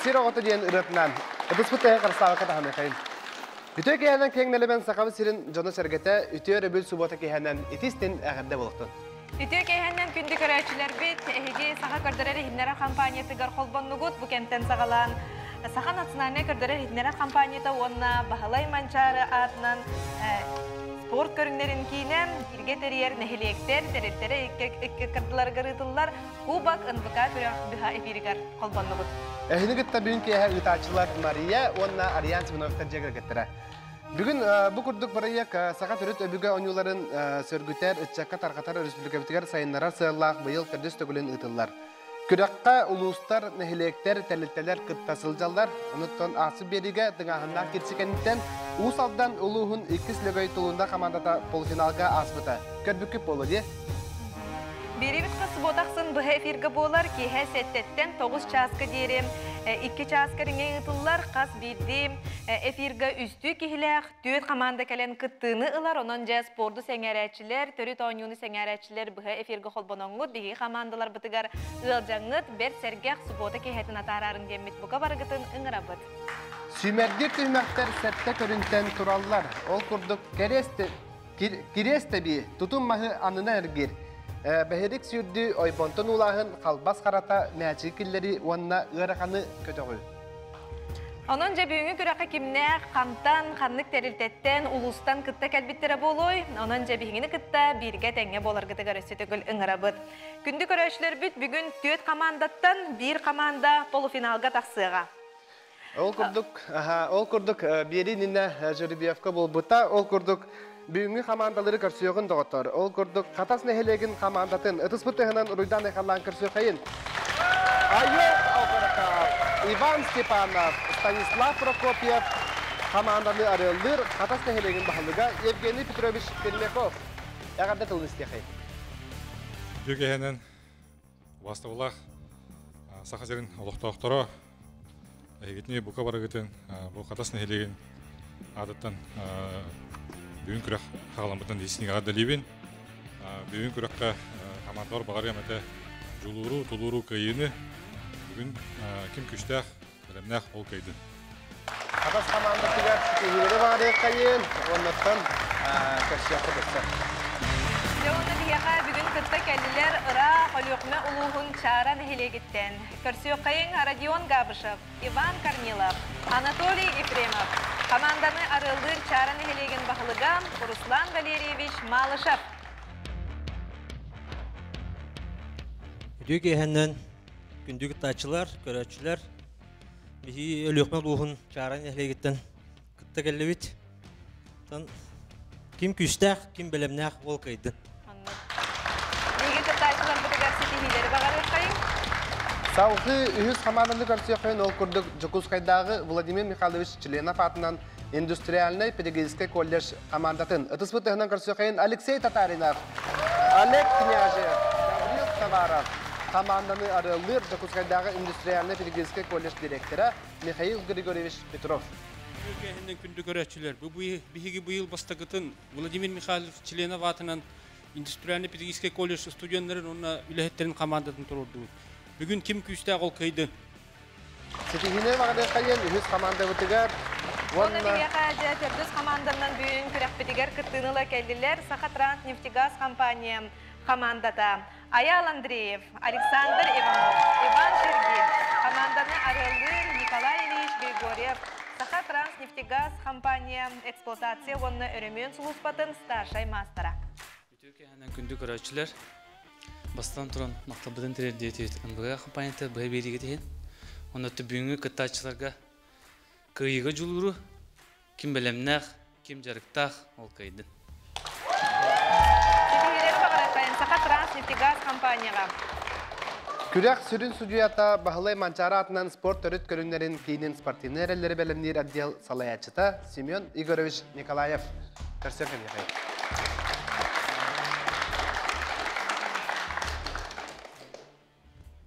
Сир оҕото диэн ырыатынан ытыспыт тэһэ харыстаабакка таһыныахайын. Үтүө киэһэнэн киэҥ нэлэмэн Сахабыт сирин дьоно-сэргэтэ үтүө өрөбүл субуота киэһэнэн итистин эҕэрдэ буолуохтун. Үтүө киэһэнэн күндү көрөөччүлэрбит, эһиги Саха көрдөрөр иһитиннэрэр компаниятыгар холбоннугут. Бу кэмтэн саҕалаан Саха национальнай көрдөрөр иһитиннэрэр компанията уонна Баһылай Манчаары аатынан спорт көрүҥнэрин киинэ бииргэ тэрийэр нэһилиэктэр тэрилтэрэ икки ыккардыларыгар ыытыллар Кубок НВК күрэх быһа эфиригэр холбоннубут. Эһини кытта бүгүн киэһэ ыытааччылар Мария уонна Ариан Семеновтар дьиэ кэргэттэрэ. Бүгүн бу курдук бырайыак саха төрүт өбүгэ оонньууларын сөргүтэр, ыччакка тарҕатар өрөспүүбүлүкэбитигэр сайыннарар сыаллаах быйыл төрдүс төгүлүн ыытыллар. Күрэххэ улуустар, нэһилиэктэр, тэрилтэлэр кытта сылдьаллар. Онуттан аасып биэриигэ тыҥааһыннаах кирси кэнниттэн Уус Алдан улууһун иккис Лөгөй Тулунда хамаандата полуфиналга ааспыта. Көрбүккүт буолуо дии. Биэриибит хас субуота ахсын быһа эфиргэ буолар. Киэһэ сэттэттэн 9 чааска диэри 2 чаас кэриҥэ ыытыллар. Хас биирдии эфиргэ үстүү киһилээх түөрт хамаанда кэлэн кыттыыны ылар. Онон дьэ спорду сэҥээрээччилэр, төрүт оонньууну сэҥээрээччилэр быһа эфиргэ холбоноҥҥут, биһиги хамаандаларбытыгар ыалдьаҥҥыт, бэрт сэргэх субуота киэһэтин атаараарыҥ диэммит бука барыгытын ыҥырабыт. Сүүмэрдиир түһүмэхтэр сэттэ көрүнтэн тураллар. Ол курдук кэриэс Кириэс тэбии, тутум маһы аннынан эргиир. Бэһирик сүүрдүү, ойбонтон уулааһын, халбас харата, мээчиги киллэрии уонна ыараханы көтөҕүү. Онон дьэ бүгүҥҥү күрэххэ кимнээх, хантан, ханнык тэрилтэттэн, улуустан кытта кэлбиттэрэ буолуой? Онон дьэ биһигини кытта бииргэ тэҥҥэ буоларгытыгар өссө төгүл ыҥырабыт. Күндү көрөөччүлэрбит, бүгүн түөрт хамаандаттан биир хамаанда полуфиналга тахсыаҕа. Ол курдук, ол курдук биэрии иннинэ жеребьевка буолбута. Ол курдук бүгүҥҥү хамаандалары көрсүөҕүн доҕоттор. Ол курдук Хатас нэһилиэгин хамаандатын ытыспыт тыһынан уруйдаан айхаллаан көрсүөххэйин. Айов Албараков, Иван Степанов, Станислав Прокопьев хамаанданы арыаллыыр Хатас нэһилиэгин баһылыга Евгений Петрович Пермяков. Эҕэрдэ тылын истиэхэй. Үтүө киэһэнэн убаастабыллаах Саха сирин олохтоохторо Эһигитини бука барыгытын бу Хатас нэһилиэгин аатыттан бүгүн күрэх хаҕаламмытын истиҥэҕэ дэлиибин. Бүгүн күрэххэ хамаандалар баҕарыам этэ дьулууру, тулууру, кыайыыны. Бүгүн ким күштээх, бэлэмнээх ол кыайдын. Хатас хамаандатыгар ситиһиилэри баҕарыаххайын, уоннаттан көрсүөххэ көрсө. Дьэ уонна биһиэхэ бүгүн кытта кэллилэр ыраах Өлүөхүмэ улууһун Чаара нэһилиэгиттэн. Көрсүөххэйиҥ Родион Габышев, Иван Корнилов, Анатолий Ефремов. Хамаанданы арыаллыыр Чаара нэһилиэгин баһылыга Руслан Валерьевич Малышев. Үтүө киэһэннэн күндү кыттааччылар, көрөөччүлэр, биһиги Өлүөхүмэ улууһун Чаара нэһилиэгиттэн кытта кэллибит. Ким күүстээх, ким бэлэмнээх ол кыайдын. Биһиги кыттааччыларбытыгар ситиһиилэри баҕарыаххайыҥ. Салгыы үһүс хамаанданы көрсүөххэйин ол курдук Дьокуускайдааҕы Владимир Михайлович Членов аатынан индустриальнай педагогическай колледж хамаандатын ытыспыт тыһынан көрсүөххэйин Алексей Татаринов, Олег Княжев, Гаврил Товаров хамаанданы арыаллыыр Дьокуускайдааҕы индустриальнай педагогическай колледж директора Михаил Григорьевич Петров. Үтүө күндү көрөөччүлэр, бу биһиги быйыл бастакытын Владимир Михайлов Членов аатынан индустриальный педагогическай колледж студеннарын уонна үлэһиттэрин командатын туруордубут. Бүгүн ким күүстээх ол кыайдын. Ситиһиини баҕарыаххайын үһүс командабытыгар уонна биһиэхэ дьэ төрдүс команданан бүгүн күрэхпитигэр кыттыыны ыла кэллилэр Сахатранснефтегаз компания командата Айаал Андреев, Александр Иванов, Иван Сергеев, команданы арыаллыыр Николай Ильич Григорьев, Сахатранснефтегаз компания эксплуатация уонна өрөмүөн сулууспатын старшай маастара. Үтүө киэһэнэн күндү көрөөччүлэр, бастатан туран махталбытын тириэрдиэтибит НВК компанията быһа биэриигэ иһин. Онно бүгүҥҥү кыттааччыларга кыайыыга дьулууру, ким бэлэмнээх, ким дьарыктаах, ол кыайдын. Ситиһиилэри баҕарыаххайын Саха Транснефтегаз компанияҕа. Күрэх сүрүн судьуйата Баһылай Манчаары аатынан спорт төрүт көрүҥнэрин киинин спортивнай эрэллэри бэлэмниир отдел салайааччыта Семен Егорович Николаев. Көрсөр кэмиэхэй.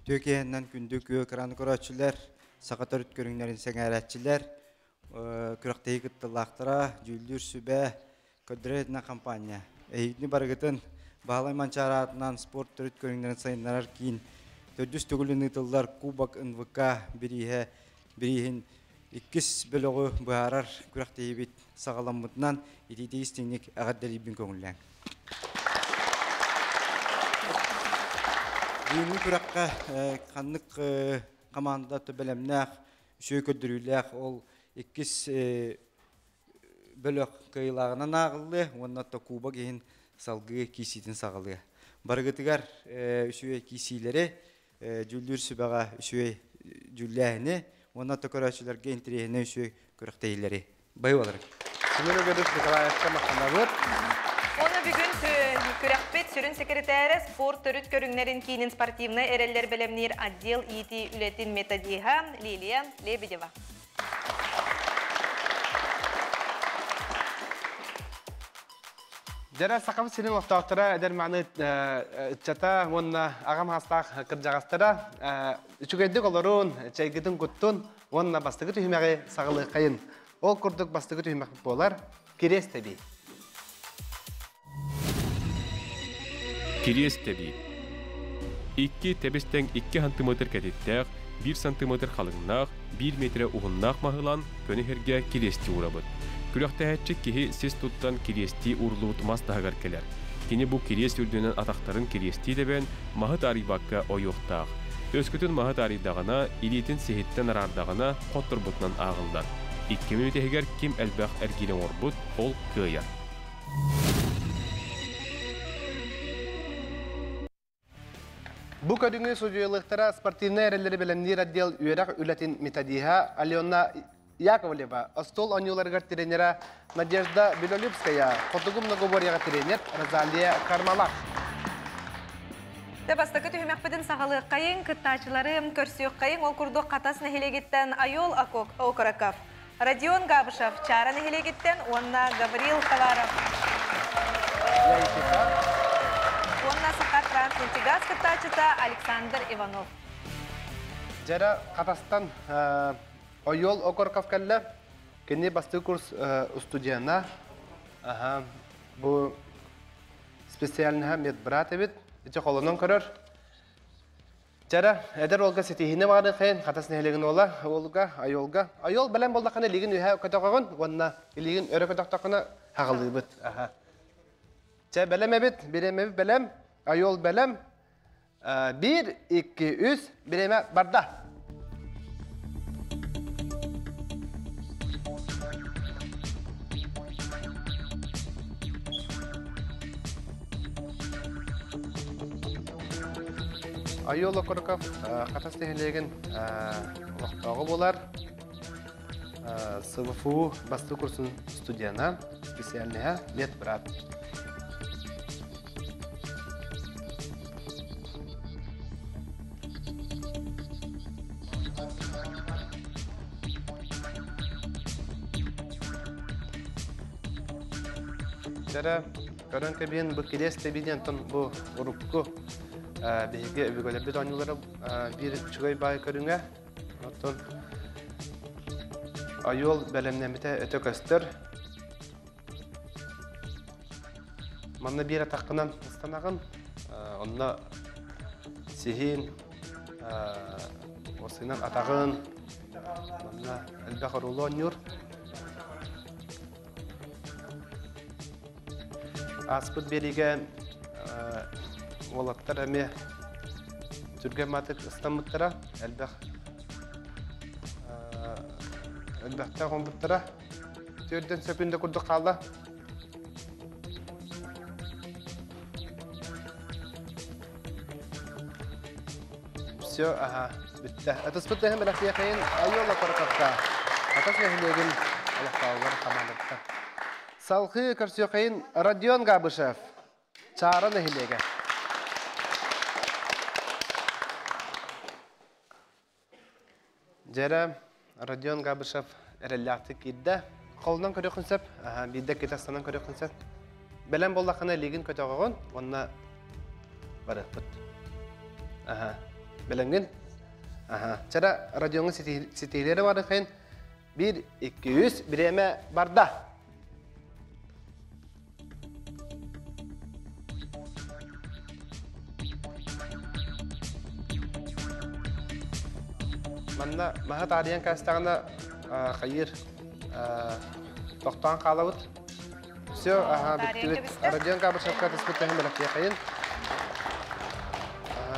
Үтүө киэһэннэн күндү күө экраны көрөөччүлэр, саха төрүт көрүҥнэрин сэҥээрээччилэр, күрэхтэһии кыттыылаахтара, дьүүллүүр сүбэ, көрдөрөр компания. Эһигини барыгытын Баһылай Манчаары аатынан спорт төрүт көрүҥнэрин сайыннарар киин төрдүс төгүлүн ыытыллар Кубок НВК бирииһэ. бирииһин иккис бөлөҕү быһаарар күрэхтэһиибит саҕаламмытынан итиитик истиҥник эҕэрдэлиирбин көҥүллээҥ. Бүгүҥҥү күрэххэ ханнык хамаанда бэлэмнээх, үчүгэй көрдөрүүлээх ол иккис бөлөх кыайыылааҕынан ааҕыллыа уонна Кубок иһин салгыы киирсиитин саҕалыа. Барыгытыгар үчүгэй киирсиилэри, дьүүллүүр сүбэҕэ үчүгэй дьүүллээһини уонна көрөөччүлэргэ интэриэһинэй үчүгэй күрэхтэһиилэри байылалар. Семен Егорович Николаевка махтанабыт. Оны бүгүн күрэхпит сүрүн секретарэ спорт төрүт көрүҥнэрин киинин спортивнай эрэллэр бэлэмниир отдел иитии үлэтин методиһа Лилия Лебедева. Дьэрэ Сахам сирин олохтоохторо эдэр мааны ыччата уонна аҕам хаастаах кырдьаҕастара үчүгэйдик олорун, чэйгитин куттун уонна бастакы түһүмэҕи саҕалыаххайын. Ол курдук бастакы түһүмэх буолар Кириэс тэбии. Кириэс тэбии. Икки тэбис-тэҥ икки сантиметр кэтиттээх, биир сантиметр халыҥнаах, биир миэтэрэ уһуннаах маһылаан көнө сиргэ кириэстии уурабыт. Күрэхтэһээччи киһи сис туттан кириэстии ууруллубут мас таһыгар кэлэр. Кини бу кириэс үрдүнэн атахтарын кириэстии тэбэн, маһы таарыйбакка ойуохтаах. Өскөтүн маһы таарыйдаҕына, илиитин сиһиттэн араардаҕына, хотторбутунан ааҕыллар. Икки мүнүүтэ иһигэр ким элбэх эргиири оҥорбут, ол кыайар. Бу көрүҥү судьуйалыахтара спортивнай эрэллэри бэлэмниир отдел үөрэх үлэтин методиһа Алена Яковлева, остуол оонньууларыгар тренера Надежда Белолюбская, хотугу многоборьеҕа тренер Розалия Кармалах. Дэ бастакы түһүмэхпитин саҕалыаххайыҥ, кыттааччылары көрсүөххэйиҥ. Ол курдук Хатас нэһилиэгиттэн Айол Окороков, Родион Габышев Чара нэһилиэгиттэн уонна Гаврил Товаров уонна Саха Трансмультигаз кыттааччыта Александр Иванов. Дьэрэ Хатастан Ойуол Окороков кэллэ. Кини бастакы курс студена. Аха, бу специальноһа медбрат эбит. Ити холонон көрөр. Чара, эдэр уолга ситиһиини баҕарыахайын, Хатас нэһилиэгин уола, уолга, Айолга. Айол бэлэм буоллаххына илиигин үһэ көтөҕөҕүн уонна илиигин өрө көтөхтөххүнэ хаҕылыыбыт. Аха. Чэ, бэлэм эбит, бириэмэбит бэлэм, Айол бэлэм. Биир, икки, үс, бириэмэ барда. Айол Окороков Хатас нэһилиэгин олохтооҕо буолар. СВФУ бастакы курсун студена, специальноһа медбрат. Дьэрэ, көрөн кэбиһин бу кириэс тэбиини онтон бу урукку биһиги өбүгэлэрбит оонньуулара биир үчүгэй баай көрүҥэ. Оттон айуол бэлэмнэммитэ өтө көстөр. Манна биир атаххынан ыстанаҕын, онно сиһин, осынан атаҕын, манна элбэх оруолу оонньуур. Ааспыт биэриигэ уолаттар эмиэ түргэн маатык ыстаммыттара, элбэх элбэхтэ хоммуттара. Төрдөн сөкүндэ курдук хаалла. Все, ага, бүттэ. Ытыспыт тыһын бэлэхтиэхэйин Айола Коротовка. Атас нэһилиэгин олохтоолор хамаандата. Салхыы көрсүөххэйин Родион Габышев. Чаара нэһилиэгэ. Дьэрэ, Родион Габышев эрэллээхтик киирдэ. Холунан көрүөххүн сөп, биирдэ кытастанан көрүөххүн сөп. Бэлэм буоллаххына илиигин көтөҕөҕүн уонна барыахпыт. Аха. Бэлэмҥин? Аха. Чара Родиоҥҥа ситиһиилэри барыаххайын. Биир, икки, үс, бириэмэ барда. Манна маһы таарыйан кээстэҕинэ хайыыр тохтоон хаалабыт. Все, аха, бүттүбүт. Родион Габышевка түспүт тэһин бэлэхтиэхэйин.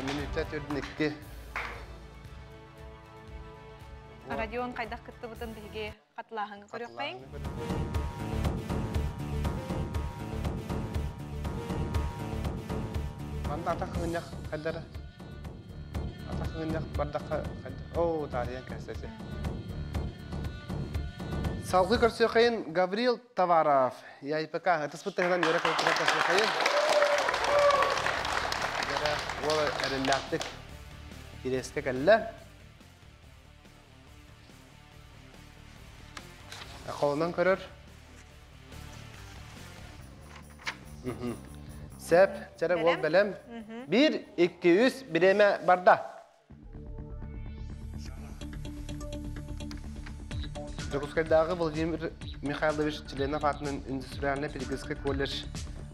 Минутта төрдүн икки. Родион хайдах кыттыбытын биһиги хатылааһыҥҥа көрүөххэйиҥ. Манна атах ынньах хайдара? Атах ынньах бардахха Оо, таарыйан кэстэси. Салгыы көрсүөххэйин Гаврил Товаров, ЯИПК, ытыспыт тыһынан үөрэ көрсүөххэйин. Дьэрэ, уол эрэллээхтик кириэскэ кэллэ. Холунан көрөр. Сеп, чэрэ уол бэлэм. Бир, икки, үс, бириэмэ барда. Дьокуускайдааҕы Владимир Михайлович Членов аатынан индустриальнай педагогическай колледж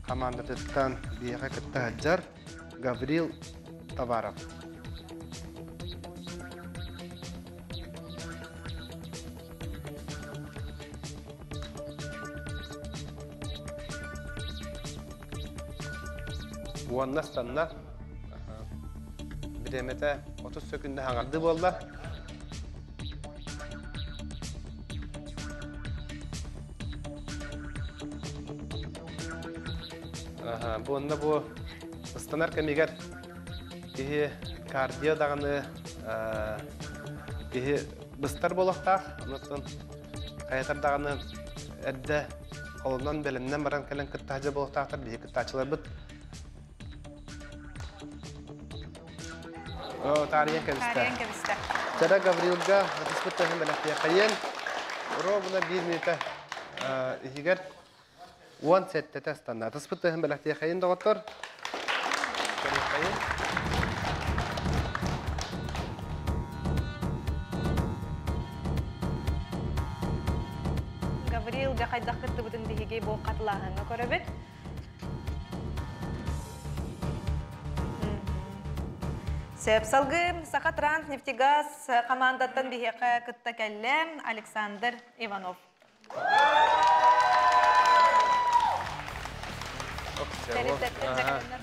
хамаандатыттан биһиэхэ кытта сылдьар Гаврил Товаров. Уонна станна. Бириэмэтэ 30 сөкүндэ хаҥарды буолла. Бу онно бу ыстанар кэмигэр киһи кардио даҕаны киһи быстар буолуохтаах. Онон хайатар даҕаны эрдэ холунан бэлэмнэн баран кэлэн кытта сылдьар буолуохтаахтар биһиги кыттааччыларбыт. О, таарыйан кэбистэ. Таарыйан кэбистэ. Чара Гаврилга ытыспыт төһөн бэлэхтиэхэйиэн. Ровно биир мүнүүтэ иһигэр уон сэттэтэ ыстанна. Ытыспыт төһөн бэлэхтиэхэйин доҕоттор. Көрүөххэйин. Гаврил дьэ хайдах кыттыбытын биһиги бу хатылааһыҥҥа көрөбүт. Сөп салгыы Саха Транснефтегаз командаттан биһиэхэ кытта кэллэ Александр Иванов.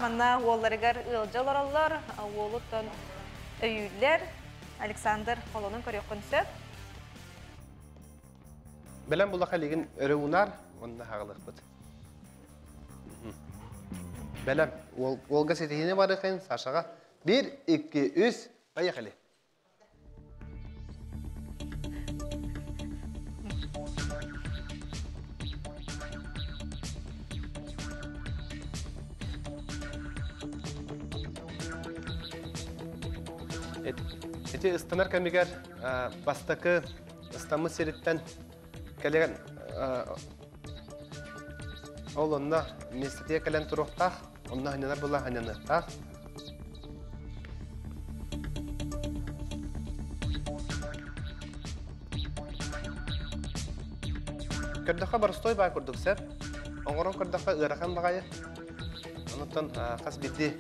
Манна уолларыгар ыалдьа олороллор, уолуттан өйүүллэр. Александр холонун көрүөххүн сөп. Бэлэм булаха илигин өрө уунар, онно хаҕылыахпыт. Бэлэм. Уолга ситиһиини барыахын Сашаҕа. Бир, икки, үс, поехали. Ити ыстанар кэмигэр бастакы ыстаммыт сириттэн кэлэн ол онно миэстэтигэр кэлэн туруохтаах, онно ханньанар буолла ханньаныахтаах. Көрдөххө боростуой баай курдук сөп. Оҥорон көрдөххө ыарахан баҕайы. Онуттан хас биирдии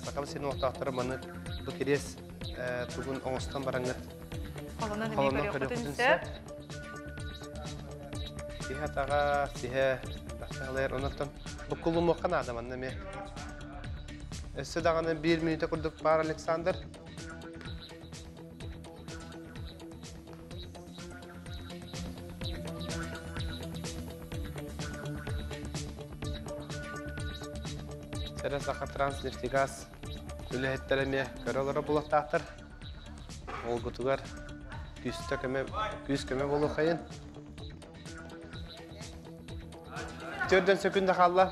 сахабыт сирин олохтоохторо маны бу кириэс тугун оҥостон бараҥҥыт Холонон эмиэ көрүөххүтүн сөп. Сиһэ атаҕа, сиһэ бахтаалайар. Онуттан буккуллумуохха наада манна эмиэ. Өссө даҕаны биир мүнүүтэ курдук баар Александр. Сэрэ Саха Транснефтегаз үлэһиттэрэ эмиэ көрө олоро булуохтаахтар. Уолгутугар күүстэ көмө, күүс көмө буолуоххайын. Төрдөн сөкүндэ хаалла.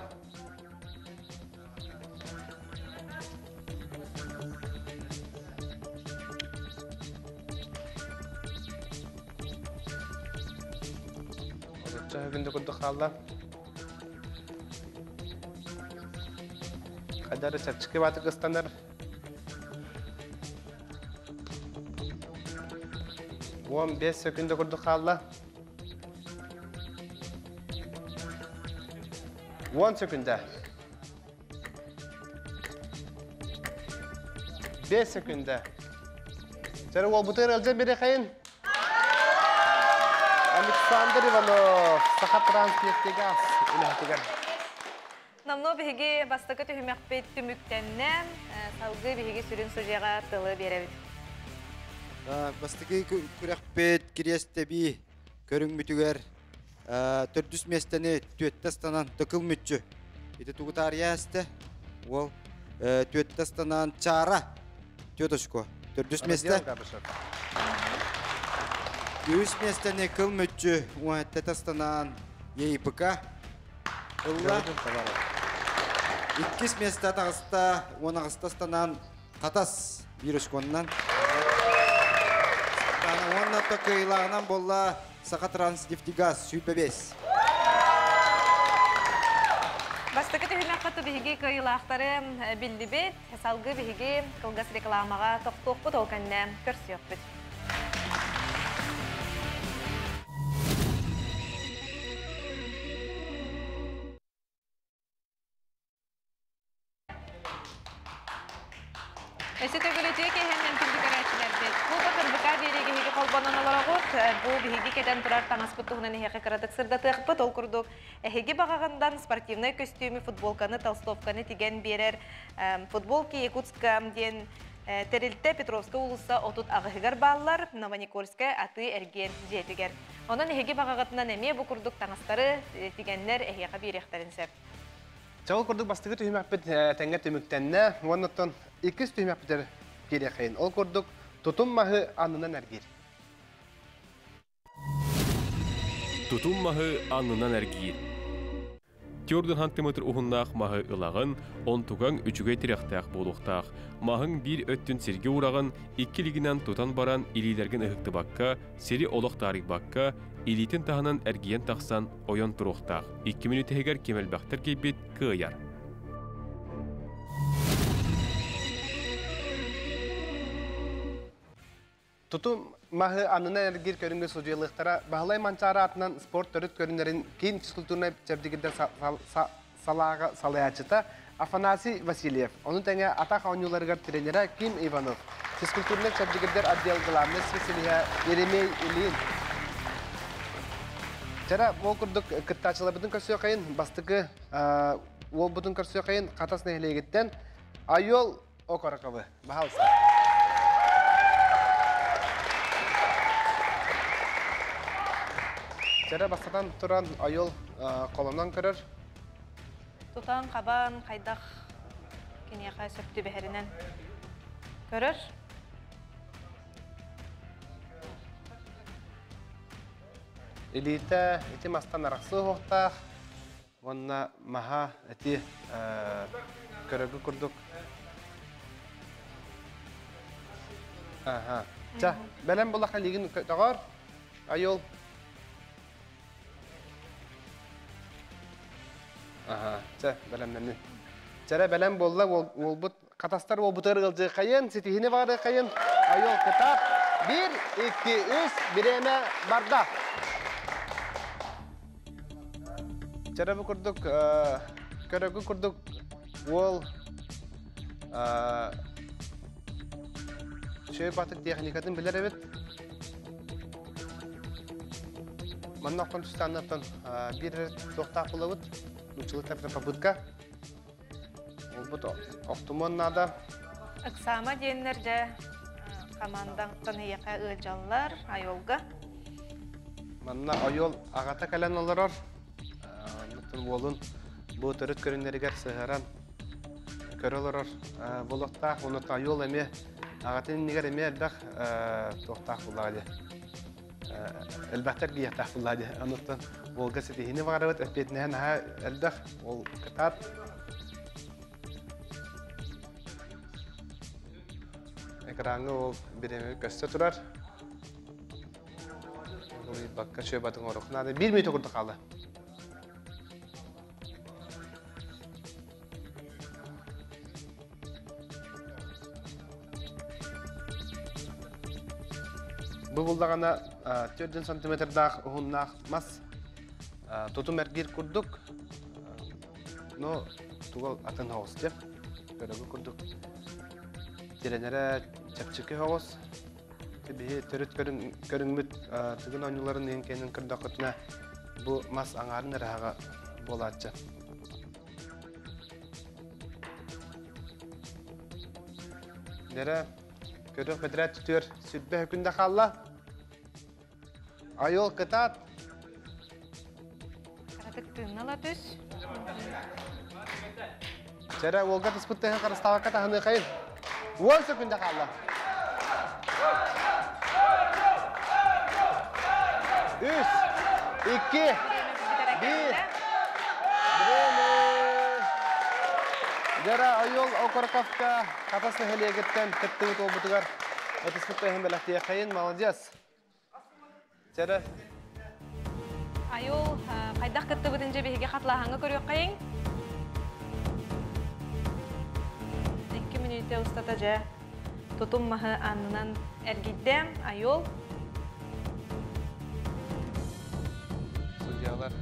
Отучча сөкүндэ курдук хаалла. Хайдары чэпчэки баатык ыстанар. 15 сөкүндэ курдук хаалла. 10 сөкүндэ. 5 сөкүндэ. Сэрэ уолбутугар ылдьан бириэхэйин. Александр Иванов, Саха Транснефтегаз үлэһитигэр. Номнуо биһиги бастакы түһүмэхпит түмүктэннэ. Салгыы биһиги сүрүн судьуйаҕа тылы биэрэбит. Бастакы күрэхпит Кириэстэбии көрүҥмүтүгэр төрдүс миэстэни түөттэ ыстанан тыкыл мүччү. Ити тугу таарыйа эстэ? Уол түөттэ ыстанан чаара түөт очко. Төрдүс миэстэ. Үһүс миэстэни кыл мүччү уон ыстанан ЕИПК ылла. Иккис миэстэ таҕыста уон аҕыста ыстанан Хатас биир очконнан. Уонна кыайыылааҕынан буолла Саха Транснефтегаз 105. Бастакы түһүмэххэ биһиги кыайыылаахтары биллибит. Салгыы биһиги кылгас рекламаҕа тохтуохпут, ол кэннэ көрсүөхпүт. Өссө төгүл үтүө киэһэннэн күндү көрөөччүлэрбит. Кубок РБК биэриигэ эһиги холбонон олороҕут. Бу биһиги кэтэн турар таҥаспыт туһунан эһиэхэ кыратык сырдатыахпыт. Ол курдук, эһиги баҕаҕындан спортивнай көстүүмү, футболканы, толстовканы тигэн биэрэр «Футболки Якутска» диэн тэрилтэ Петровская уулусса 38-ыгар бааллар, Новоникольская атыы-эргиэн дьиэтигэр. Онон эһиги баҕаҕытынан эмиэ бу курдук таҥастары тигэннэр эһиэхэ биэриэхтэрин сөп. Чэ, ол курдук бастакы түһүмэхпит тэҥҥэ түмүктэннэ уонна оттон иккис түһүмэхпитигэр киириэххэйин. Ол курдук тутум маһы аннынан эргиир. Тутум маһы аннынан эргиир. Төрдүн сантиметр уһуннаах маһы ылаҕын, онтугаҥ үчүгэй тирэхтээх буолуохтаах. Маһыҥ биир өттүн сиргэ уураҕын, икки илигинэн тутан баран илиилэргин ыһыктыбакка, сири олох таарыйбакка, илиитин таһынан эргийэн тахсан ойон туруохтаах. Икки мүнүүтэ ким элбэхтэр киирбит кыайар. Тутум маһы аннынан эргиир көрүҥҥэ судьуйалыахтара Баһылай Манчаары аатынан спорт төрүт көрүҥнэрин киин физкультурнай чэбдигирдэр салааҕа салайааччыта Афанасий Васильев, ону тэҥэ атах оонньууларыгар тренерэ Ким Иванов, физкультурнай чэбдигирдэр отдел главнай специалиһа Еремей Ильин. Чара, ол курдук кыттааччыларбытын көрсүөххэйин, бастакы уолбутун көрсүөххэйин Хатас нэһилиэгиттэн Айол Окороковы. Пожалуйста. Чара бастатан туран Айол колонон көрөр. Тутан хабан хайдах киниэхэ сөп түбэһэринэн көрөр. Илиитэ ити мастан арахсыы уһуктаах уонна маһа ити көрөргө курдук. Аха. Ча, бэлэм булаха лигин көтөҕөр. Айол. Аха, чэ, бэлэмнэннин. Чэрэ бэлэм буолла, уолбут хатастар уолбутугар ыалдьыаххайын, ситиһини баҕарыаххайын. Айол кытаат. Биир, икки, үс, бириэмэ барда. Чэрэ бу курдук, көрөгү курдук уол Шөй батык техникатын билэр эбит. Манна охтон түстаннартан биир туохтаах булабыт. Нуччалык попытка. Олбут охтумуон наада. Ыксаама диэннэр дьэ командаҥтан эйиэхэ ыалдьаллар Айолга. Манна Айол аҕата кэлэн олорор. Оннуктан уолун бу төрүт көрүннэригэр сыһаран көрө олорор буолуохтаах. Онно Айол эмиэ аҕатын иннигэр эмиэ элбэх туохтаах буллаҕа дии. Элбэхтэр киһиэхтээх буллаҕа дии. Оннуктан уолга ситиһиини баҕарабыт, эппиэтинэһэ наһаа элбэх. Ол кытаат. Экраҥҥа ол бириэмэ көстө турар. Бакка чөбатын орук наада. Биир мүнүүтэ курдук хаалла. Бу буллаҕына 4 сантиметрдаах уһуннаах мас тутум эргиир курдук, но тугал атын хоҕус дип көрөгү курдук тирэнэрэ чэпчэки хоҕус. Биһи төрүт көрүҥмүт тыгын оонньууларын иһин кэннин көрдөххүтүнэ бу мас аҥаарын ыраһаҕа буолааччы. Дэрэ көрөх бэдэрээт түтүөр сүрбэ хүндэ хаалла. Айол кытаат. Кыратык тыыннала түс. Чэрэ уолга тыспыт тыһын харыстаабакка таһыныахайын. Уон сөкүндэ хаалла. Үс, икки, биир. Время. Дьара Айол Окороковка Хатас нэһилиэгиттэн кыттыбыт уолбутугар ытыспыт тыһын бэлэхтиэххэйин. Молодец. Чэрэ. Айол, хайдах кыттыбытын дьэ биһиги хатлааһаҥҥа көрүөххэйиҥ. Икки мүнүүтэ устата дьэ тутум маһы аннынан эргийдэ. Айол. Судьялар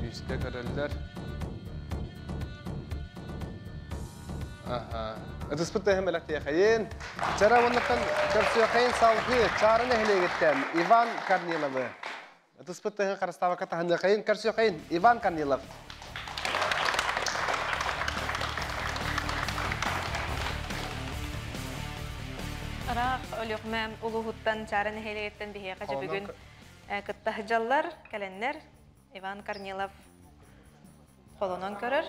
күүскэ көрөллөр. Ытыспыт тыаһын бэлэхтиэхэйин. Чара уоннаттан көрсүөххэйин салгыы Чаара нэһилиэгиттэн Иван Корниловы. Ытыспыт тыаһын харыстаабакка таһыныахайын көрсүөххэйин Иван Корнилов. Ыраах Өлүөхүмэ улууһуттан Чаара нэһилиэгиттэн биһиэхэ дьэ бүгүн кытта сылдьаллар, кэлэннэр Иван Корнилов холонон көрөр.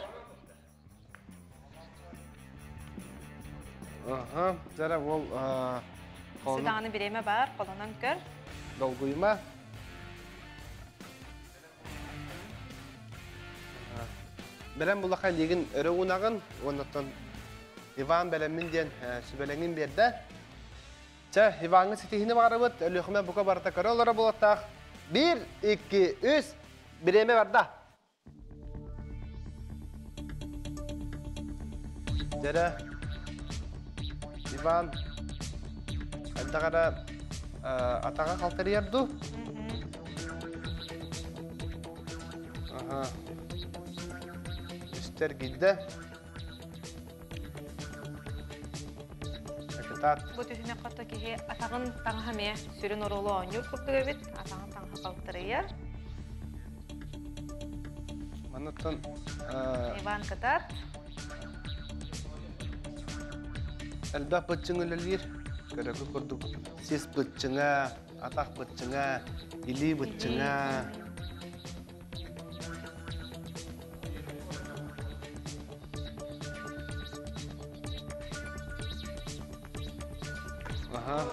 Аха, дьара ол Сыдаҕаны бириэмэ баар, холонон көр. Долгуйма. Бэлэм булаха илиигин өрө уунаҕын, уоннаттан Иван бэлэммин диэн сүбэлэҥин биэрдэ. Чэ, Иваҥҥа ситиһини баҕарабыт, Өлүөхүмэ бука барыта көрө олоро буолуохтаах. Биир, икки, үс, бириэмэ барда. Дьэрэ, Иван, хайдах эрэ атаҕа халтарыйар дуу? Аха. Үстэр гидде. Кытаат. Бу түһүмэх хото киһи атаҕын таҥаһа эмиэ сүрүн оруолу оонньуур курдук эбит. Атаҕын таҥаһа халтарыйар. Манныттан Иван Кытаат. Элбэх быччыҥ үлэлиир. Көрөкү курдук сис быччыҥа, атах быччыҥа, илии быччыҥа.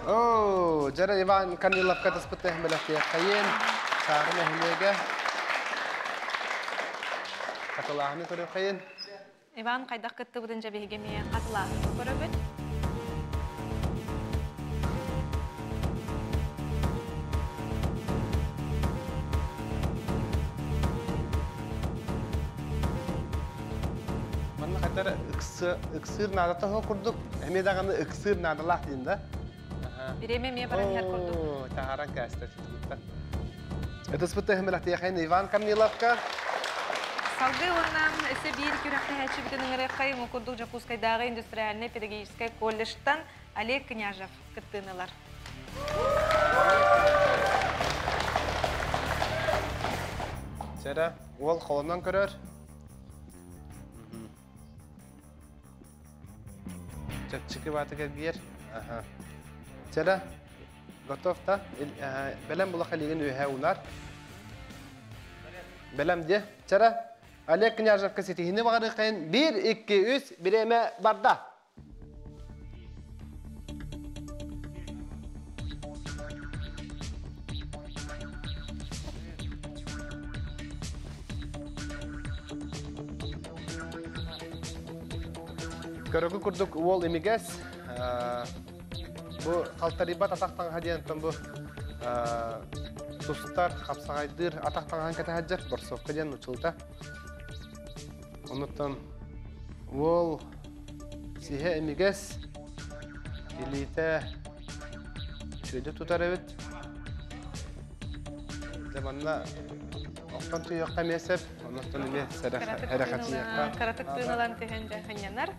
О, дьара Иван Корниловка таспыт бэлэхтиэххэйин, Саары нэһилиэгэ. Хатылааһыны көрүөххэйин. Иван хайдах кыттыбытын дьэ биһиги эмиэ хатылааһыны көрөбүт. Манна хатар ыксыыр наадата суох курдук, эмиэ даҕаны ыксыыр наадалаах диин да. Бириэмэ эмиэ баран иһэр курдук. Таһааран кээстэ тутугуттан. Ытыспыт тыһымылатыахайын Иван Корниловка. Салгыы уонна өссө биир күрэхтэһээччибитин ыҥырыаххай курдук Дьокуускайдааҕы индустриальнай педагогическай колледжтан Олег Княжев кыттыыны ылар. Сэрэ, уол холонон көрөр. Чэпчэки баатыгар биэр. Сэрэ, готов та? Бэлэм булах илигин үөһэ унар. Бэлэм де. Чара, Олег Княжевка ситиһини баҕарыаххайын. Биир, икки, үс, бириэмэ барда. Көрөгү курдук уол имигэс. Бу халтарыйбат атах таҥаһа диэн бу тустар, хапсаҕайдыыр атах таҥаһын кэтэһэддьэр, борсовка диэн учулта. Онуттан уол сиһэ имигэс, илиитэ үчүгэйдик тутар эбит. Дьэ манна охтон түһүөххэ эмиэ сөп, оннуттан эмиэ сэрэхэчийиэххэ. Кыратык тыын ылан түһэн дьэ ханньанар.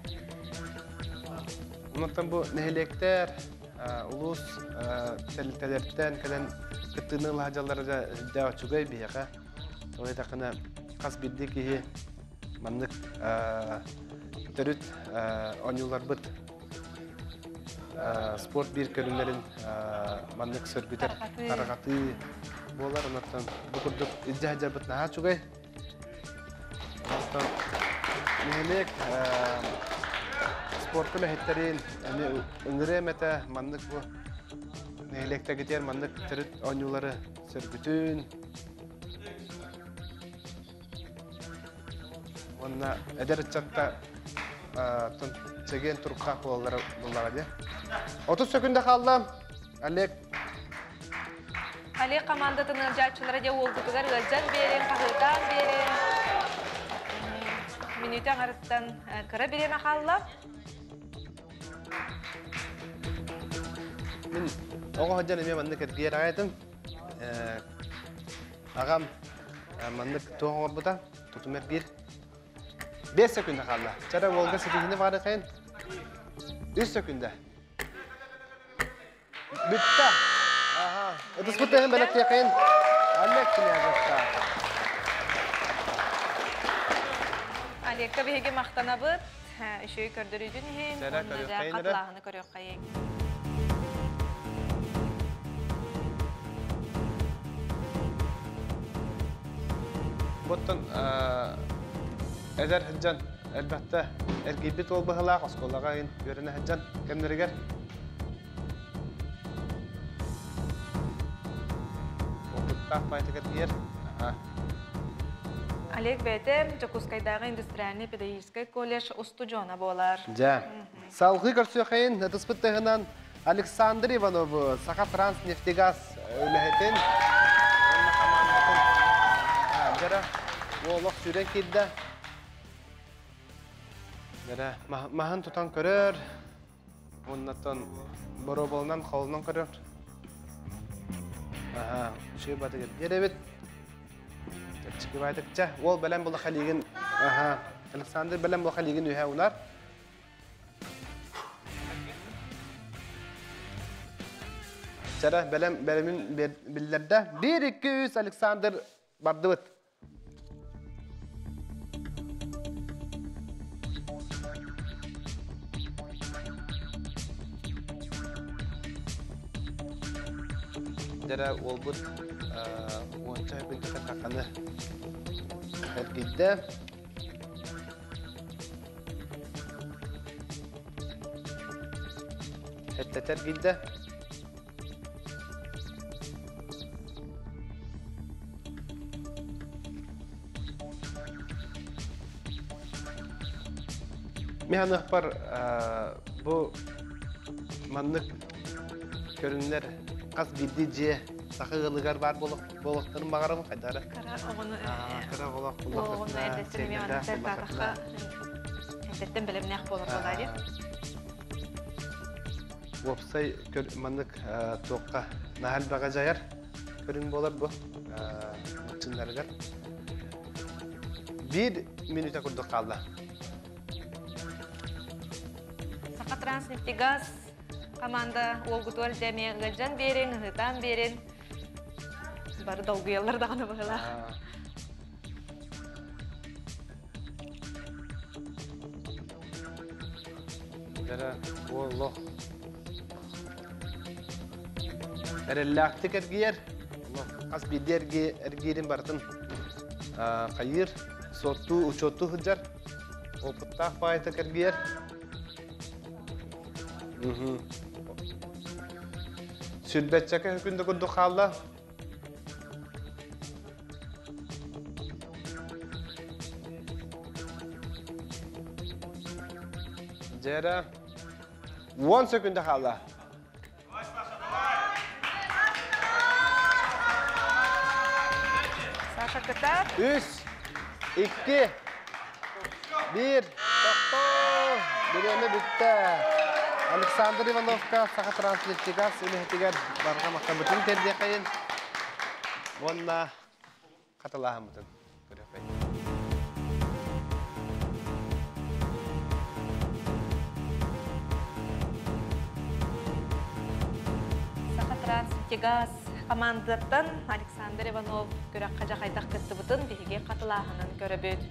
Онуттан бу нэһилиэктэр улуус тэрилтэлэриттэн кэлэн кыттыыны ыла сылдьаллара сүрдээх үчүгэй биһиэхэ. Ол этахына хас биирдии киһи маннык төрүт оонньууларбыт спорт биир көрүҥнэрин маннык сөргүтэр тарҕатыы буолар. Онон бу курдук илдьэ сылдьарбыт наһаа үчүгэй. Онтон нэһилиэк спортка үлэһиттэрин эми ыҥырыам этэ маннык бу нэһилиэктэгитигэр маннык төрүт оонньуулары сөргүтүн уонна эдэр ыччатта чэгиэн туруктаах буолаллара буоллаҕа дии. 30 сөкүндэ хаалла. Олег Олег командатын ыалдьааччылара дьэ уолгутугар ыалдьан биэрин, хаһыытаан биэрин. Мүнүүтэ аҥарыттан кыра бириэмэ хаалла. Мин оҕо сылдьан эмиэ маннык эргийэр аҕай этим. Аҕам маннык туох оҥорбута, тутум эргиир. 5 секунда хаалла. Чара уолга ситиһини баарыкайын. 3 секунда. Бүттэ. Аха. Ытыспыт тыһын бэлэктиэхэйин. Олег Князевка. Олегка биһиги махтанабыт. Үчүгэй көрдөрүүтүн иһин. Уонна хатылааһыны көрүөххэйиҥ. Буттан эдэр сылдьан элбэхтэ эргийбит уол быһылаах оскуолаҕа үөрэнэ сылдьан кэмнэригэр Опыттаах баайтыгар тиийэр. Олег бэйэтэ Дьокуускайдааҕы индустриальнай педагогическай колледж устудьуона буолар. Дьэ, салгыы көрсүөххэйин ытыспыт тыһынан Александр Иванову Саха Транснефтегаз үлэһитин уонна хамаандатын дьара олох сүүрэн киирдэ. Дьара маһын тутан көрөр, Уоннаттан боруобаланан холонон көрөр. Аха, үчүгэй батыгыр диэрэбит. Чэпчэки баайтыкча. Уол бэлэм була халигин. Аха, Александр бэлэм була халигин үһэ унар. Чара бэлэм бэлэмин биллэрдэ. 1 2 3 Александр бардыбыт. Дьэрэ уолбут уонча күнтэн тахханы эргийдэ. Эттэтэ эргийдэ. Мин аныахпар бу маннык көрүҥнэр хас биирдии дьиэ саха ыалыгар баар буолуохтарын баҕарабын хайдах эрэ. Кыра оҕону кыра оҕолоох оҕону эрдэттэн эмиэ манныктар баатахха эрдэттэн бэлэмнээх буолар буолаа дии. Уопсай маннык туохха наһаа элбэҕи дьайар көрүҥ буолар бу быччыннарыгар. Биир мүнүүтэ курдук хаалла. Саха Транснефтегаз команда уолгутугар дьэ ыалдьан биэрин, ыһытаан биэрин. Бары долгуйаллар даҕаны быһыылаах. Дьэрэ, олох эрэллээхтик эргийэр. Олох хас биирдии эргиирин барытын хайыыр, суоттуу, учуоттуу сылдьар. Опыттаах баайытык эргийэр. Сүрбэччэкэ күндэ курдук хаалла. Дьэрэ, 10 секунда хаалла. Саша кытар. 3, 2, 1, тохтоо! Бириэмэ бүттэ. Александр Ивановка Саха Транснефтегаз үлэһитигэр барҕа махтаммытын тиэрдиэххэйин уонна хатылааһыммытын көрүөххэйин. Транснефтегаз командаттан Александр Иванов күрэххэ дьахайдах кыттыбытын биһиги хатылааһынын көрөбүт.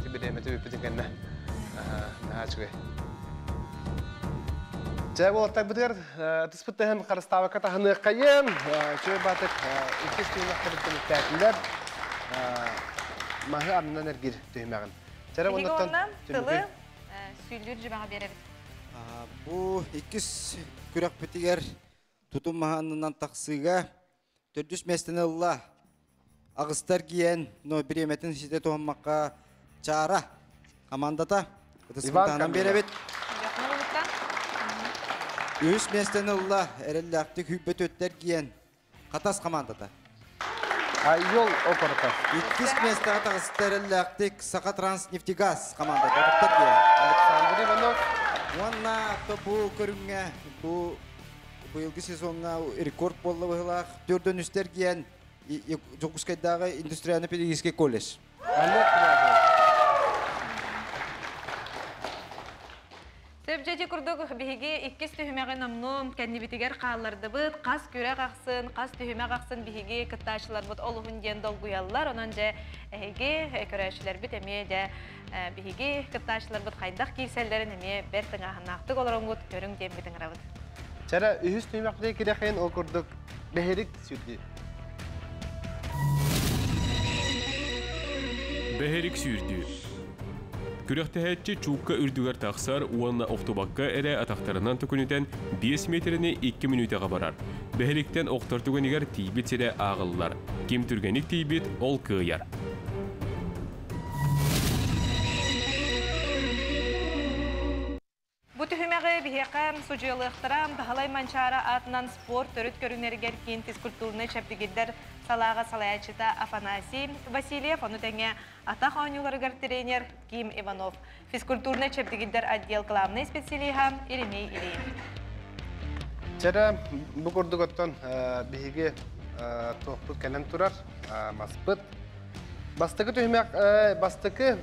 Бириэмэтэ бүппүтүн кэннэ. Наһаа үчүгэй. Дьэ, уолаттарбытыгар тыспыт тэһэн харыстаабакка таһыныаххайын. Үчүгэй баатык иккис түһүмэхтэрин түмүктээтилэр. Маһы аннынан эргир түһүмэҕин. Чэрэ оннуттан тылы сүүллүүр дьүбэҕэ биэрэбит. Бу иккис күрэхпитигэр тутум маһы аннынан тахсыыга төрдүс миэстэни ылла. Аҕыстар гиэн, но бириэмэтин ситэ туһаммакка Чаара командата ытыспытынан биэрэбит. Үһүс миэстэни ылла эрэллээхтик хүйбөт өттөр гиэн Хатас командата. Айол окорта. Иккис миэстэҕэ таҕыста эрэллээхтик Саха Транснефтегаз командата Доктор диэн. Александр Иванов. Уонна бу көрүҥҥэ бу быйылгы сезоҥҥа рекорд буолла быһыылаах. Төрдөн үстэр диэн Дьокуускайдааҕы индустриально-педагогический колледж. Олег Князев. Сөп курдук биһиги иккис түһүмэҕи номнуо кэннибитигэр хааллардыбыт. Хас күрэх ахсын, хас түһүмэх ахсын биһиги кыттааччыларбыт олуһун диэн долгуйаллар. Онон дьэ эһиги көрөөччүлэрбит эмиэ дьэ биһиги кыттааччыларбыт хайдах киирсэллэрин эмиэ бэрт тыҥааһыннаахтык олороҥҥут көрүҥ диэммит ыҥырабыт. Чара үһүс түһүмэхпитигэр кирэхин ол курдук бэһирик сүүрдүү. Бэһирик сүүрдүү. Күрэхтэһээччи чуукка үрдүгэр тахсар уонна охтубакка эрэ атахтарынан төкүнүтэн 5 метрини 2 мүнүүтэҕэ барар. Бэһириктэн охтор түгэнигэр тиийбит сирэ ааҕыллар. Ким түргэнник тиийбит, ол кыайар. Бу түһүмэҕи биһиэхэ судьуйалыахтара Баһылай Манчаары аатынан спорт төрүт көрүҥнэригэр киин физкультурнай чэбдигирдэр салааҕа салайааччыта Афанасий Васильев, ону тэҥэ атах оонньууларыгар тренер Ким Иванов, физкультурнай чэбдигирдэр отдел главнай специалиһа Еремей Ильин. Чэрэ, бу курдук оттон биһиги туохпут кэлэн турар, маспыт. Бастакы түһүмэх бастакы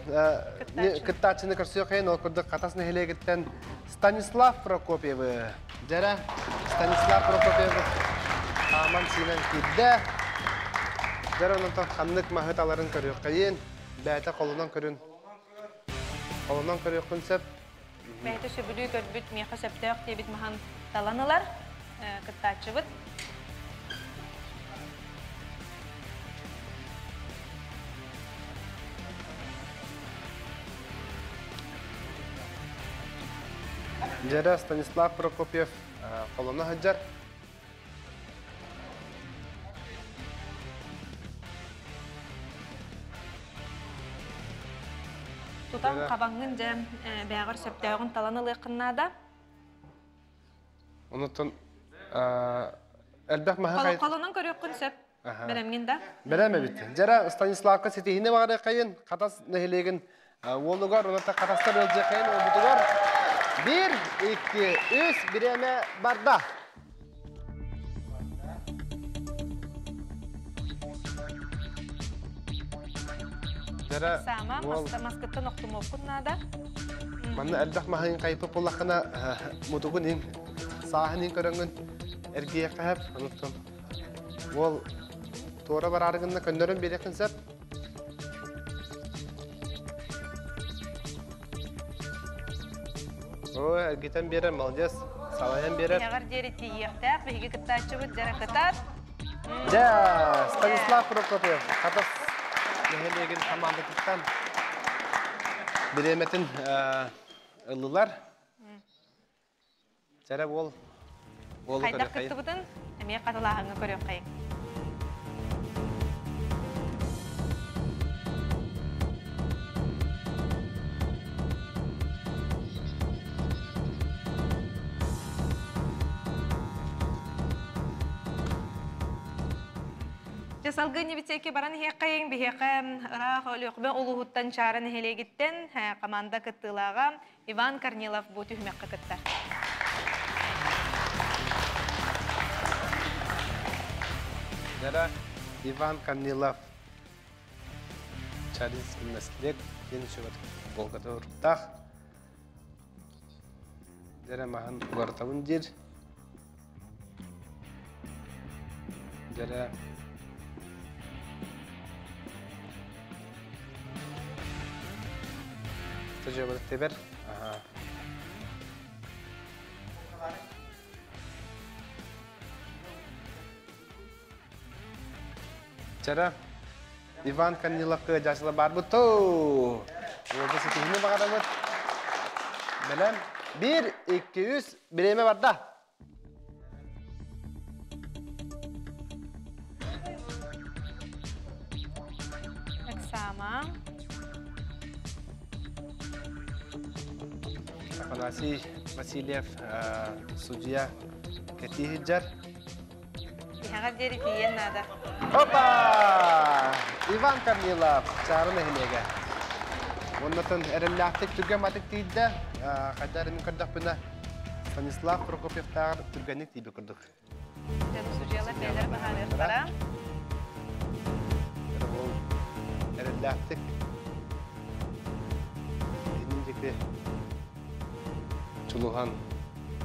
кыттааччыны көрсүөххэ ол курдук Хатас нэһилиэгиттэн Станислав Прокопьевы. Дьэрэ, Станислав Прокопьевы хааман сиинэн киирдэ. Дьэрэ онтон ханнык маһы таларын көрүөххэйин, бэйэтэ холунан көрүн. Холунан көрүөххүн сөп. Бэйэтэ сөбүлүү көрбүт, миэхэ сөптөөх диэбит маһын талан ылар кыттааччыбыт. Дьэрэ Станислав Прокопьев холоно сылдьар. Тутан хабаҥҥын дьэ бэҕэр сөптөөҕүн талан ылыаххын наада. Онуттан элбэх маһы Холонон көрүөххүн сөп. Бэлэмҥин да? Бэлэм эбит. Дьэрэ Станиславка ситиһини баҕарыаххайын, Хатас нэһилиэгин уолугар, онуттан Хатастар ыалдьыаххайын уолбутугар 1, 2, 3 бириэмэ барда. Дьэрэ Саама маскыттан охтумуоххун наада. Манна элбэх маһын хайпы буллаххына мутугун ин сааһын ин көрөҥҥүн эргийэххэ сөп. Онуттан уол туора бараарыгынна көннөрөн биэриэххин сөп. Ой, эргитэн биэрэр, молодец. Салайан биэрэр. Тиһэҕэр диэри тиийиэхтээх, биһиги кыттааччыбыт дьэрэ кытаат. Дьэ, Станислав Прокопьев, Хатас нэһилиэгин хамаандатыттан бириэмэтин ыллылар. Чэрэ уол уолу Хайдах көрүөххэйин. кыттыбытын эмиэ хатылааһыҥҥа көрүөххэйин. Дьэ салгыы небитеки баран иһиэххэйиҥ биһиэхэ ыраах Өлүөхүмэ улууһуттан Чаара нэһилиэгиттэн команда кыттыылааҕа Иван Корнилов бу түһүмэххэ кыттар. Дара Иван Корнилов Чаринский наслед диэн үчүгэй болгата уруктаах. Дьэрэ маһын уларытабын диир. Дьэрэ Тыжыбыт тебер. Ага. Чара Иван Корниловка дьасыла барбыт то. Уолга ситиһини баҕарабыт. Бэлэм. 1, 2, 3, бириэмэ барда. Эксама. Афанасий Васильев судья кэтии сылдьар. Тиһэҕэр диэри тиийэн наада. Опа! Иван Корнилов, Чаары нэһилиэгэ. Оннотон эрэллээхтик түргэн матык тиийдэ. Хайда эрэ мин көрдөхпүнэ, Станислав Прокопьевтааҕар түргэнник тиийбит курдук. Судьуйалар бэйэлэрэ баһаарыахтара. Эрэллээхтик иннин диэки чулуһан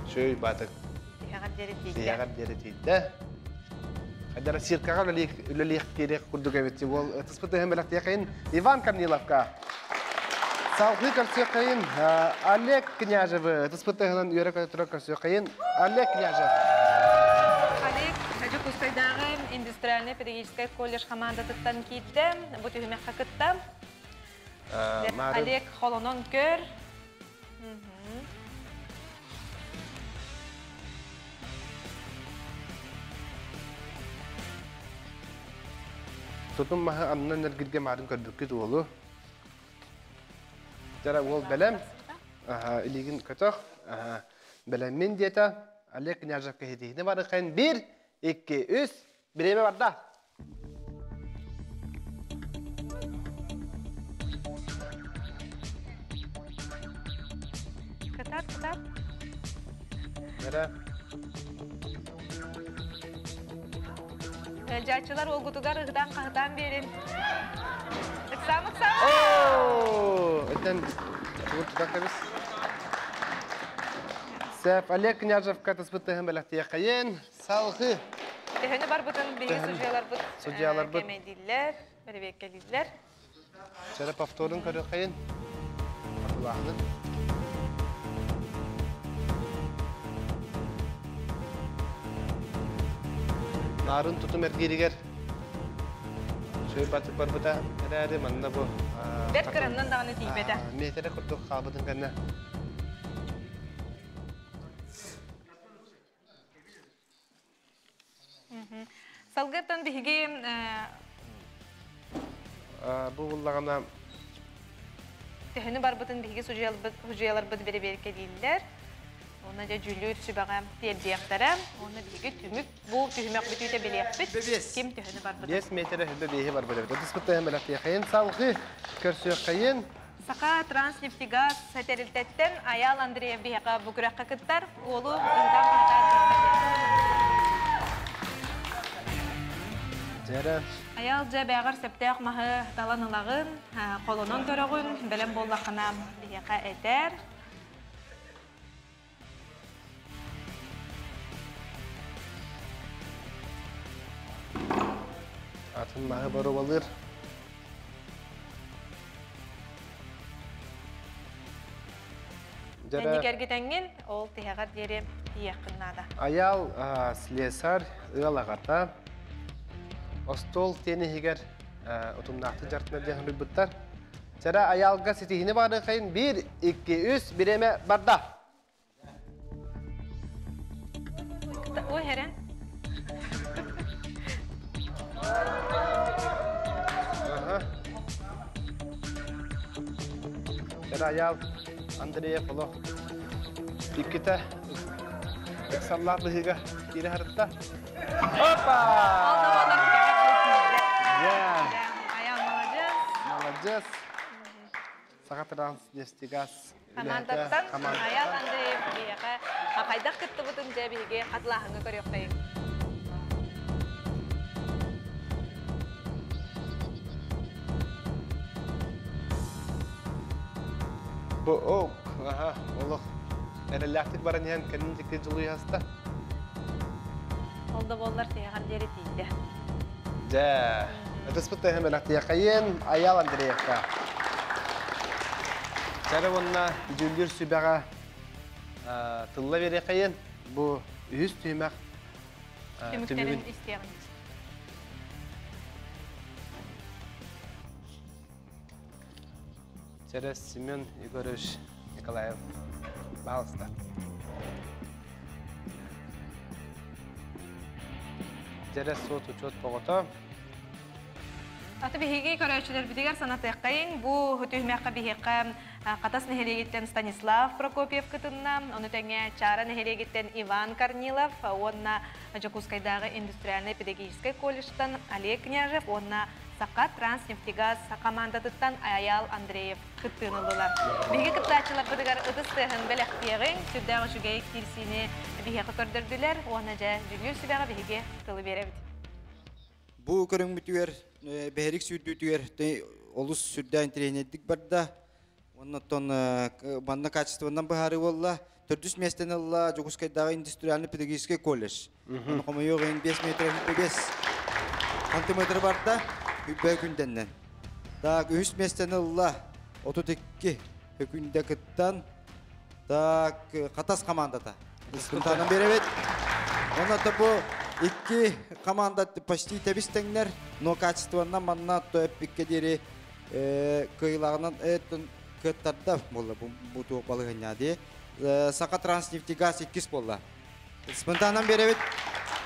чөй баатык Тиһэҕэр диэри тиийдэ. Тиһэҕэр диэри тиийдэ. Хайдара циркаҕа үлэлиэх киириэх курдук эбит. Уол ытыспыт ыһын бэлэхтиэхэйин Иван Корниловка. Салгыы көрсүөххэйин Олег Княжевы ытыспыт ыһынан үөрэ көтө турар көрсүөххэйин Олег Княжев. Олег Дьокуускайдааҕы индустриальнай педагогическай колледж хамаандатыттан киирдэ. Бу түһүмэххэ кытта. Олег холонон көр. Тутум маһы аннынан эргиргэ маарын көрбүккүт уолу. Дьара уол бэлэм. Илигин көтөх. Бэлэммин диэтэ. Олег Княжевка хитиһини барыхайын. 1, 2, 3. Бириэмэ барда. Кытаат, кытаат. Эрэ. Дьааччылар уолгутугар ыһытаан-хаһытаан биэрин. Ыксаам, ыксаам! Оо! Этен тугу кэбис. Сәп Олег Княжевка тыспыт тыһын бэлэхтиэххэйин. Салгыы. Төһөнү барбытын биһиги судьуйаларбыт судьуйаларбыт кэмэйдииллэр, бэрэбиэркэлииллэр. Чэрэ повторун көрүөххэйин. Атылаахын. Нарын тутум эргииригэр сөй батып барбыта эрээри манна бу Бэрт кыраннан даҕаны тиийбэтэ. Метрэ курдук хаалбытын кэннэ Салгыттан биһиги бу буллаҕына төһөнү барбытын биһиги судьуйаларбыт бэрэбиэркэлииллэр. Онно дьэ дьүүллүүр сүбэҕэ тиэрдиэхтэрэ. Онно биһиги түмүк бу түһүмэх бүтүүтэ билиэхпит. Ким төһөнү барбытын. 5 метрэ хүбэ биэһи барбыт эбит. Ытыспыт бэлэхтиэхэйин салгыы көрсүөххэйин. Саха Транснефтегаз тэрилтэттэн Аял Андреев биһиэхэ бу күрэххэ кыттар. Уолу ыһытан Дьэрэ. Аял дьэ бэҕэр сөптөөх маһы талан ылаҕын, холонон көрөҕүн, бэлэм буоллаххына биһиэхэ этэр. Атын маһы боруобалыыр. Дьэрэ. Кэргитэҥҥин ол тиһэҕэр диэри тиийиэххин наада. Аял слесарь ыал аҕата остуол тиэн иһигэр утумнаахтык дьартына диэн суруйбуттар. Чэрэ Аялга ситиһини барыахайын 1, 2, 3 бириэмэ барда. Ой, херен. Чэрэ Аял Андреев олох иккитэ ыксаллаах быһыыга киирэ харытта. Опа! Аял молодец. Молодец. Саха Транснефтегаз Командаттан Аял Андреев биһиэхэ хайдах кыттыбытын дьэ биһиги хатылааһыҥҥа көрүөххэйиҥ. Бу ок, аха, олох. Эрэллээхтик баран иһэн кэннин диэки дьулуйаста. Ол да буоллар тиһэҕэр диэри тиийдэ. Дьэ, ытыспыт тыаһын бэлэхтиэхэйин Айаал Андреевка. Чары уонна дьүүллүүр сүбэҕэ тылла биэриэхэйин. Бу үһүс түһүмэх түмүктэрин истиэҕин. Чэрэ Семен Егорович Николаев. Пожалуйста. Дьэрэ суот-учуот тоҕото. Аты биһиги көрөөччүлэрбитигэр санатыаххайыҥ, бу түһүмэххэ биһиэхэ Хатас нэһилиэгиттэн Станислав Прокопьев кытынна, ону тэҥэ Чаара нэһилиэгиттэн Иван Корнилов уонна Дьокуускайдааҕы индустриальнай педагогическай колледжтан Олег Княжев уонна Саха Транснефтегаз хамаандатыттан Айаал Андреев кыттыыны ыллылар. Биһиги кыттааччыларбытыгар ытыс тыаһын бэлэхтиэҕиҥ, сүрдээх үчүгэй киирсиини биһиэхэ көрдөрдүлэр уонна дьэ дьүүллүүр сүбэҕэ биһиги тылы биэрэбит. Бу көрүҥмүтүгэр бэһирик сүүрдүүтүгэр олус сүрдээх интэриэһинэйдик барда. Оннуттан манна качествонан быһаарыы буолла. Төрдүс миэстэни ылла Дьокуускайдааҕы индустриальный педагогический колледж. Оны хомойуох иһин 5 метр 5 сантиметр барда. Үбэ күндэннэн. Так, үһүс миэстэни ылла 32 күндэ кыттан. Так, Хатас командата. Ыскынтанан беребит. Онно бу икки команда почти тэбис тэҥнэр, но качествонан манна то эппикке диэри кыайыылааҕынан кыаттарда буолла бу туох балаһыанньа дии. Саха Транснефтегаз иккис буолла. Спонтанан биэрэбит.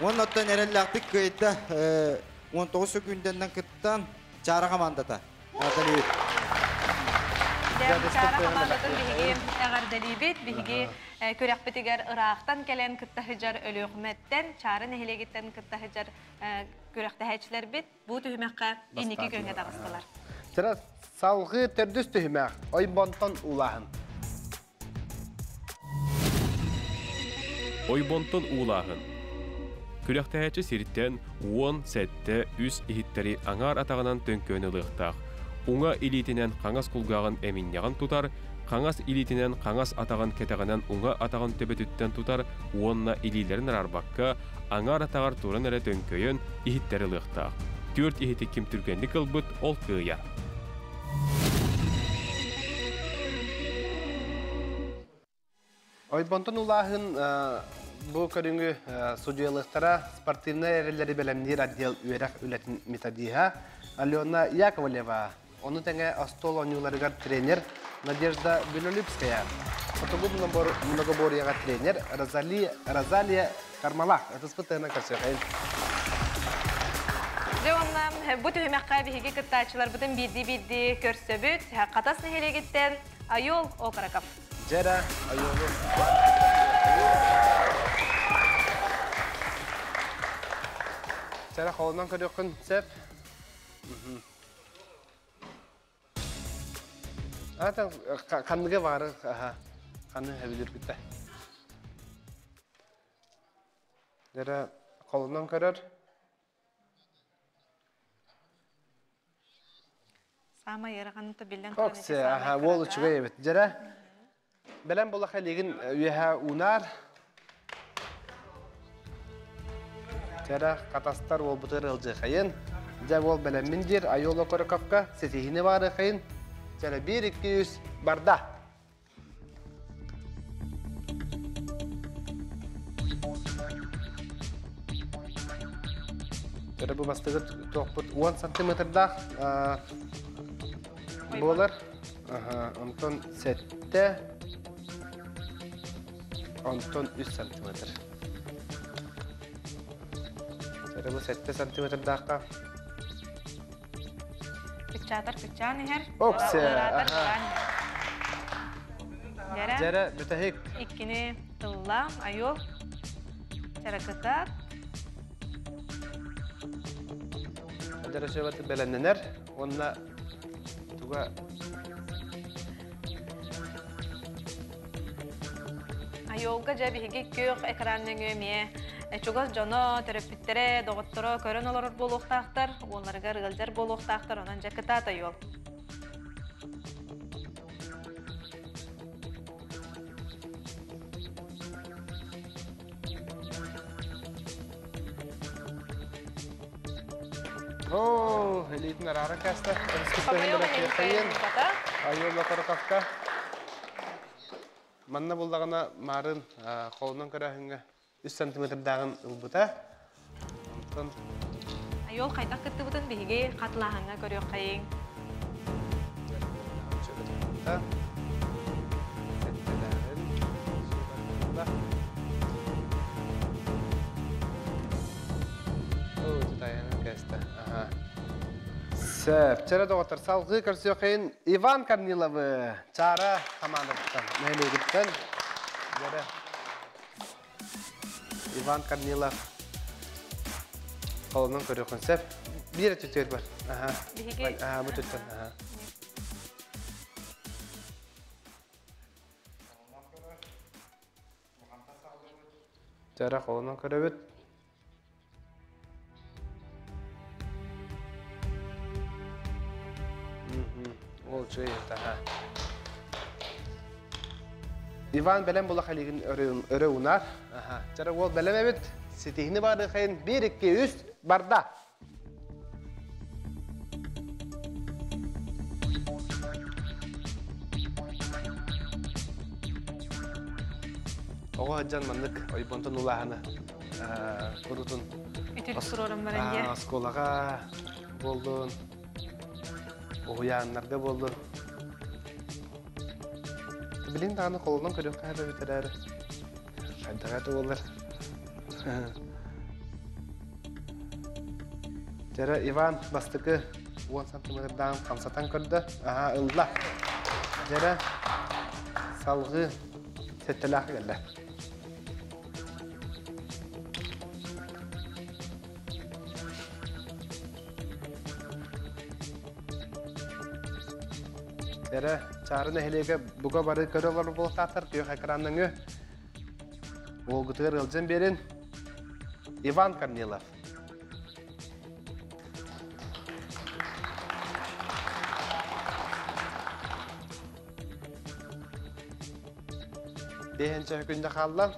Уонна оттон эрэллээхтик кыайда 19 сөкүүндэннэн кыттан Чаара командата. Наталья. Чаара командатын биһиги эҕэрдэлиибит. Биһиги күрэхпитигэр ыраахтан кэлэн кытта сылдьар Өлүөхүмэттэн, Чаара нэһилиэгиттэн кытта сылдьар күрэхтэһээччилэрбит Бу түһүмэххэ инники күөҥҥэ таҕыстылар. Чара салгыы төрдүс түһүмэх Ойбонтон уулааһын. Ойбонтон уулааһын. Күрэхтэһээччи сиртэн 10, 7, үс иһиттэри аҥаар атаҕынан төҥкөөн ылыахтаах. Уҥа илиитинэн хаҥас кулгааҕын эминньэҕин тутар, хаҥас илиитинэн хаҥас атаҕын кэтэҕинэн уҥа атаҕын төбөтүттэн тутар уонна илиилэрин араарбакка аҥаар атаҕар туран эрэ төҥкөйөн иһиттэр ылыахтаах. Түөрт иһити ким түргэнник ылбыт, ол кыайар. Ойбонтон улааһын бу көрүҥү судьуйалыахтара спортивнай эрэллэри бэлэмниир отдел үөрэх үлэтин методиһа Алена Яковлева, ону тэҥэ остуол оонньууларыгар тренер Надежда Белолюбская, хотугу многоборьеҕа тренер Розалия, Розалия Кармалах. Ытыспыт тыһынан көрсүөхайын. Дьэ уонна бу түһүмэххэ биһиги кыттааччыларбытын биирдии-биирдии көрсөбүт. Хатас нэһилиэгиттэн Айол Окороков. Дьэрэ Айолу. Чэрэ холонон көрүөххүн сөп. Ата ханныга бары ханны хэбилирбитте. Дьэрэ холонон көрөр. Самай ыараханта биллэн Оксе, аха, уол үчүгэй эбит. Дьэрэ, бэлэм буоллахха илигин үөһэ уунаар. Дьэрэ, хатастар уолбутугар ыалдьыахайын. Дьэ, уол бэлэммин диир, Айола Корокопка ситиһиини баарыахайын. Дьэрэ, 1, 2, 3, барда! Өрө бу бастыгы туохпут 10 сантиметрдаах буолар. Онтон 7, онтон 3 сантиметр. Өрө бу 7 сантиметрдаахха Кыччаатар кыччаан иһэр. Оксе. Ыараатар ыараан иһэр. Дьэрэ. Дьэрэ бүтэһик. Иккини тылла айыл. Чаракытат. Дьэрэ сөбөтү бэлэмнэнэр уонна туга Айолга дьэ биһиги күөх экран нөҥүө эмиэ чугас дьоно, төрөппүттэрэ, доҕотторо көрөн олорор буолуохтаахтар, уолларыгар ыалдьар буолуохтаахтар, онон дьэ кытаат айол. Илиитин арааран кээстэ. Айылла Корокавка. Манна буллаҕына маарын холунан көрөөһүҥҥэ 3 сантиметрдааҕын ылбыта. Онтон Айол хайдах кыттыбытын биһиги хатылааһыҥҥа көрүөххэйиҥ. Сөп. Чэрэ доҕоттор, салгыы көрсүөххин Иван Корниловы Чара хамаандатыттан, нэһилиэгиттэн. Дьэрэ. Иван Корнилов холонон көрүөххүн сөп. Биир өттүтүгэр бар. Аха. Биһиги Аха, бу түттэн. Аха. Чара холонон көрөбүт. Ол үчүгэй таһа. Иван бэлэм була халигин өрө унар. Чара уол бэлэм эбит. Ситиһини баарыхайын 1 2 3 барда. Оҕо сылдьан маннык ойбонтон улааһына курутун Үтүлүк туруоран баран дьэ. Оскуолаҕа буоллун, уһуйааннарга буоллун. Билин даҕаны холонон көрүөххэ эбит эрээри. Хайдаҕа да буоллар. Дьэрэ Иван бастакы 10 сантиметрдаан хамсатан көрдө. Аха ылла. Дьэрэ салгыы сэттэлээх кэллэ. Эрэ Чаары нэһилиэгэ буга бары көрө олорор буолуохтаахтар күөх экраннаҥы уолгутугар ыалдьан биэрин Иван Корнилов. Бэһинчэ күндэ хаалла.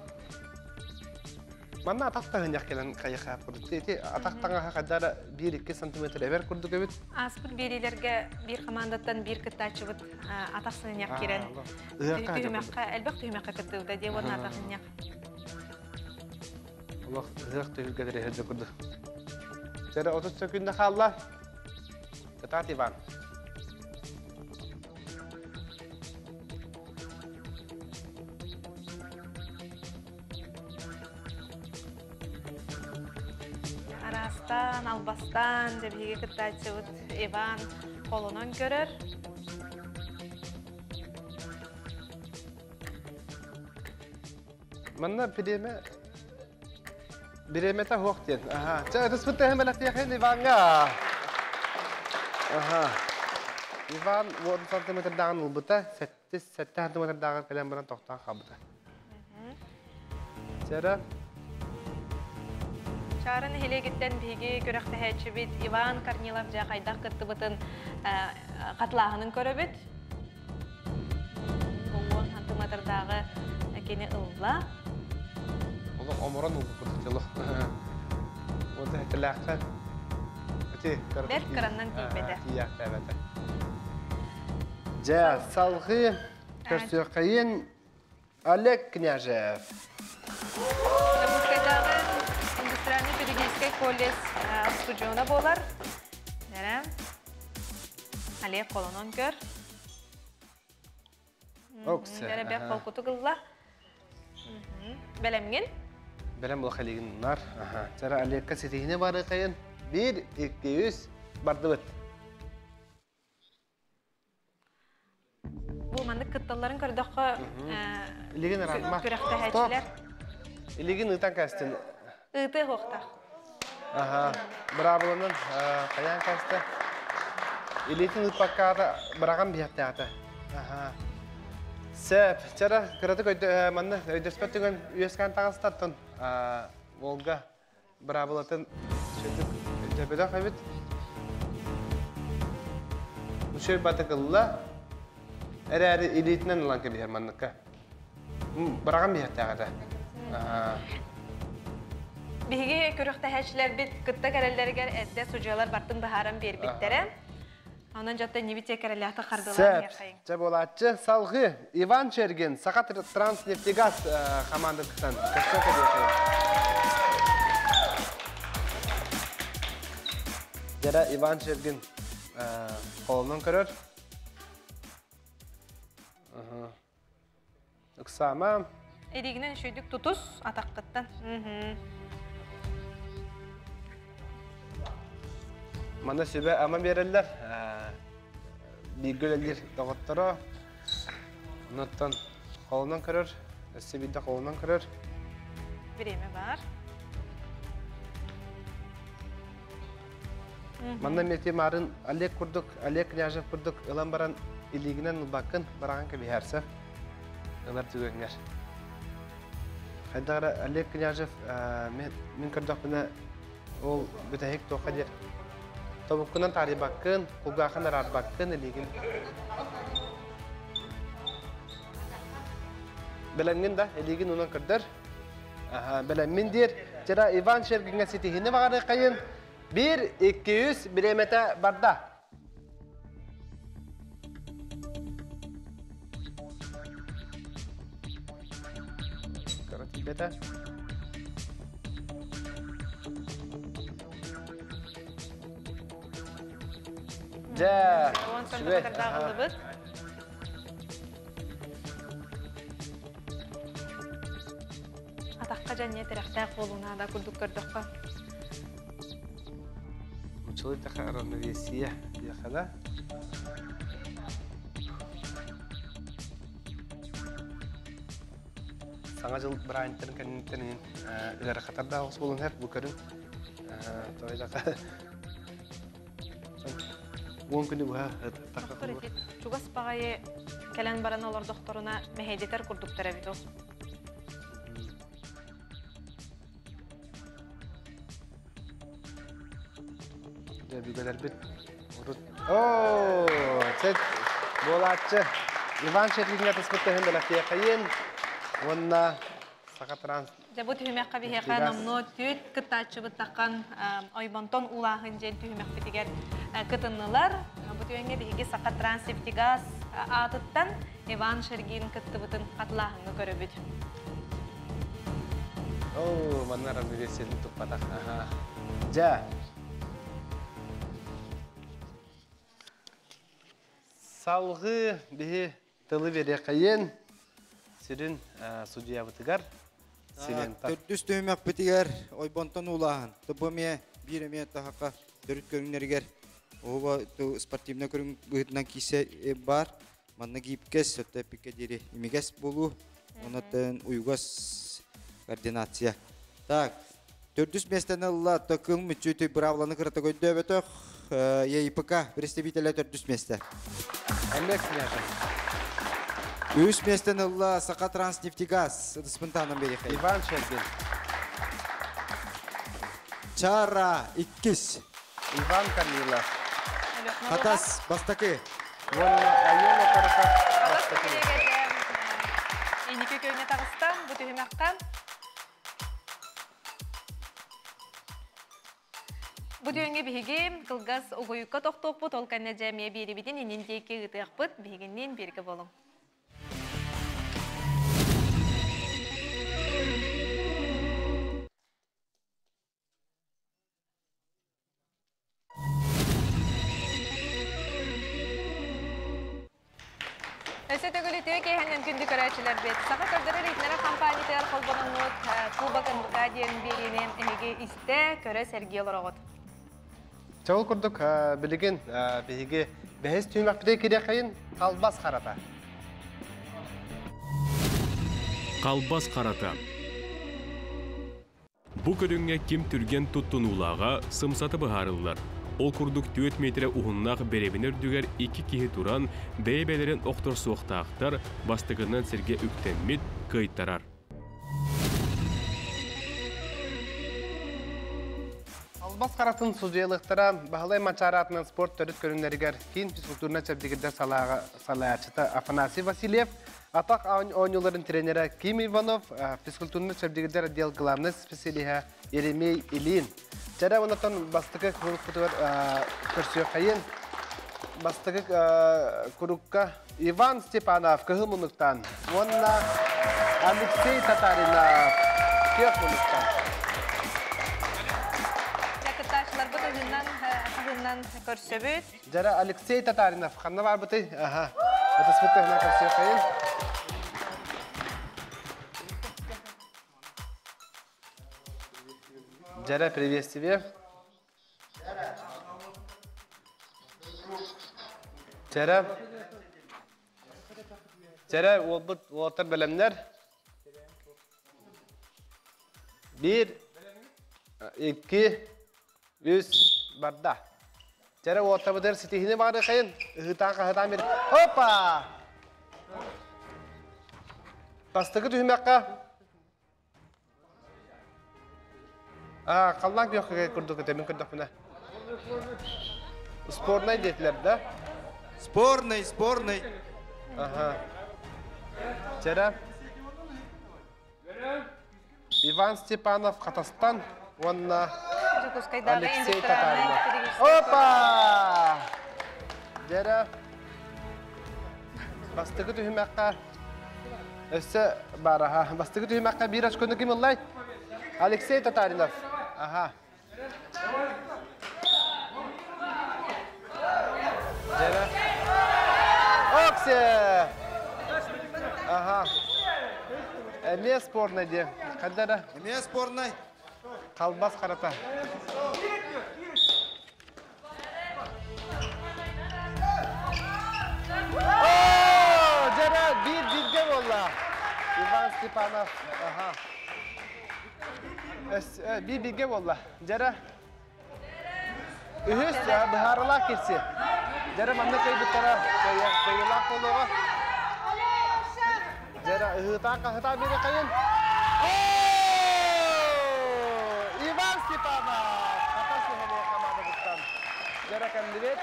Манна атах таһынньах кэлэн хайыхаат курдук. Ити атах таҥаһа хайдара 1-2 сантиметр эбэр курдук эбит. Ааспыт биэриилэргэ биир командаттан биир кыттааччыбыт атах сынньах киирэн түһүмэххэ элбэх түһүмэххэ кыттыбыта диэ уонна атах сынньах. Олох ыһыах түһүлгэлэри иһирдьэ курдук. Чэрэ 30 сөкүндэ хаалла. Кытаат Иван. Араастаан, албастаан, дьэ биһиги кыттааччыбыт Иван холонон көрөр. Манна бириэмэ бириэмэтэ суох диэн. Аха. Чэ, ытыспыт тэһэн бэлэхтиэхин Иваҥҥа. Аха. Иван 10 сантиметрдааҕын ылбыта, 7 сантиметрдааҕар кэлэн баран тохтоон хаалбыта. Чара. Чаара нэһилиэгиттэн биһиги күрэхтэһээччибит Иван Корнилов дьэ хайдах кыттыбытын хатылааһынын көрөбүт. Уон сантиметрдааҕы кини ылла. Олох оморон ылбыт дьоло. Уонна этилээххэ ити Бэрт кыраннан тиийбэтэ. Тиийээхтээбэтэ. Дьэ, салгыы көрсүөххэйин Олег Княжев. Дьокуускайдааҕы индустриальный педагогическай колледж устудьуона буолар. Олег холонон көр. Оксе. Бэрэ холкутук ылла. Бэлэмҥин? Бэлэм була халигин нар. Чара Олегка ситиһини барыхайын. 1, 2, 3 бардыбыт. Бу маннык кытталларын көрдөххө, Илигин ыраатма. күрэхтэһээччилэр. Илигин ыытан кэстин. Ыытыы суохтаах. Аха. Быраабыланан хайаан кэстэ. Илиитин ыыппаккаата быраҕан биһэттээҕитэ. Аха. Сөп. Чара кыратык өйдө манна өйдөспөт түгэн үөскээн таҕыстартан Волга быраабылатын сүрдүк өйдөбөтөх эбит. Үчүгэй батыкылла эрээри илиитинэн ылан кэбиһэр манныкка. Быраҕан биһэртээх этэ. Биһиги күрэхтэһээччилэрбит кытта кэлэллэригэр эрдэ судьуйалар бартын быһааран биэрбиттэрэ. Онон дьоттон нибите кэрэлээхтик хардылаан Сеп. иһиэххэйиҥ. Чэ буолааччы. Салгыы Иван Чергин Саха Транснефтегаз командатыттан көрсө кэлиэххэйиҥ. Дьэрэ Иван Чергин холонон көрөр. Ыксаама. Эдигинэн үчүгдүк тутус атаххыттан. Манна сүбэ ама биэрэллэр. Бииргэ үлэлиир доҕотторо. Оннуттан холунан көрөр. Өссө биирдэ холунан көрөр. Время бар. Манна мети марын Олег курдук, Олег Княжев курдук ылан баран илиигинэн ылбаккын, бараҕан кэбиһэрсэ ылар түгэҥҥэр. Хайдах эрэ Олег Княжев мин көрдөхпүнэ ол бүтэһик туохха диэр тобуккунан таарыйбаккын, кулгааххын араарбаккын илиигин. Бэлэмҥин да илиигин унан көрдөр. Бэлэммин диир. Чера Иван Шергиҥҥэ ситиһини баҕарыаххайын. 1, 2, 3 бириэмэтэ барда. Кара тиийбэтэ. Дьэ, 10 сантиметрдааҕылыбыт. Атахха дьанньа тирэхтээх буолуунаада курдук көрдөххө. Учулуй таха равновесие диэхэ да. Саҥа дьыл бырааһынньыктарын кэнниттэн ыарахатар да оҕус буолан бу көрүҥ. Тоойдаха 10 күнү быһа Доктор чугас баҕайы кэлэн баран олордохторуна мэһэйдэтэр курдуктар эбит ол. Өбүгэлэрбит урут Оо, сет буолааччы Иван Шергиҥҥэ таспыт бэлэхтиэхэйин уонна Саха Транс Дьэ бу түһүмэххэ биһиэхэ номнуо түөрт кыттааччыбыт таххан ойбонтон уулааһын диэн түһүмэхпитигэр кытыннылар. Бу түгэҥҥэ биһиги Саха Транснефтегаз аатыттан Иван Шергин кыттыбытын хатылааһыҥҥа көрөбүт. Оо, манна равновесиетин туппатах. Дьэ. Салгыы биһи тылы биэриэхэйин сүрүн судьуйабытыгар Төрдүс түһүмэхпитигэр ойбонтон уулааһын. Тобу эмиэ биир эмиэ таһака төрүт көрүҥнэригэр оба спортивный көрүҥ быһыытынан киирсэ бар. Манна гибкэс, өттө эппиккэ диэри имигэс буолуу, онон уйугас координация. Так, төрдүс миэстэни ылла Токыл мүччү быраабыланы кырата көйдөбөтөх ЕИПК представителя төрдүс миэстэ. Олег Княжев. Үс миэстэни ылла Саха Транснефтегаз Ыдыспынтанан берихей. Иван Шергин. Чара иккис. Иван Камилов. Хатас бастакы. Уонна Айон Окороков бастакы. Инники көйне таҕыстан бу түһүмэххэ Бу түһүҥҥэ биһиги кылгас угуйукка тохтуохпут, ол кэннэ дьэ эмиэ биэрибитин иннин диэки ыытыахпыт, биһигинниин бииргэ буолуҥ. Өссө төгүл үтүө киэһэнэн күндү көрөөччүлэрбит. Саха көрдөрөр иһитиннэрэр компаниятыгар холбономмут Кубок НВК диэн биэриини эһиги истэ, көрө, сэргии олороҕут. Чэ ол курдук билигин биһиги бэһис түһүмэхпитигэр кириэхэйин Халбас харата. Халбас харата. Бу көрүҥҥэ ким түргэн туттунуулааҕа сымсата быһаарыллар. Ол курдук 4 миэтэрэ уһуннаах бэрэбинэ үрдүгэр икки киһи туран, бэйэ-бэйэлэрин охторсуохтаахтар, бастакынан сиргэ үктэммит, кыайтарар. Албас харатын судьуйалыктара Баһылай Манчаары аатынан спорт төрүт көрүҥнэригэр киин физкультурнай чэбдигирдэр салааҕа салайааччыта Афанасий Васильев. Атах оонньууларын тренера Ким Иванов, физкультурный чэбдигирдэр отдел главный специалиһа Еремей Ильин. Чэрэ онотон бастакы курукпутугар көрсүөххэйин. Бастакы курукка Иван Степанов кыһыл муннуктан уонна Алексей Татаринов күөх муннуктан. Кыттааччыларбыт ыһынан хаһынан көрсөбүт. Дьара Алексей Татаринов ханна барбытый? Аха. Ытыспыт тыһынан көрсүөххэйин. Дьара, приветствие. Дьара. Дьара, уолбут уолаттар бэлэмнэр. Биир, икки, үс, барда. Дьара уолаттарбытыгар ситиһини баҕарыахайын, ыһыытаан-хаһытаан бир. Опа! Бастакы түһүмэххэ Халлаан күөх курдук этэ, мин көрдөхпүнэ. Спорнай диэтилэр да? Спорный, спорный. Ага. Чэрэ. Иван Степанов Хатастан уонна Алексей Татаринов. Опа! Дьэрэ. Бастакы түһүмэххэ Өссө баар аха. Бастакы түһүмэххэ биир очкону ким ыллай? Алексей Татаринов. Аха. Дьэрэ. Оксе! Аха. Эмиэ спорный диэ. Ханна Эмиэ спорный. Халбас харата. Дьэрэ, биир бииргэ буолла. Иван Степанов. Аха. Биир бииргэ буолла. Дьэрэ. Үһүс быһаарылаах кирси. Дьэрэ манна кыайбыттара кыайыылаах буолуоҕа. Дьэрэ ыһыытаан хаһытаан биэри хайын. Иван Степанов! Хатас нэһилиэк хамаандатыттан дьэрэ кэллибит.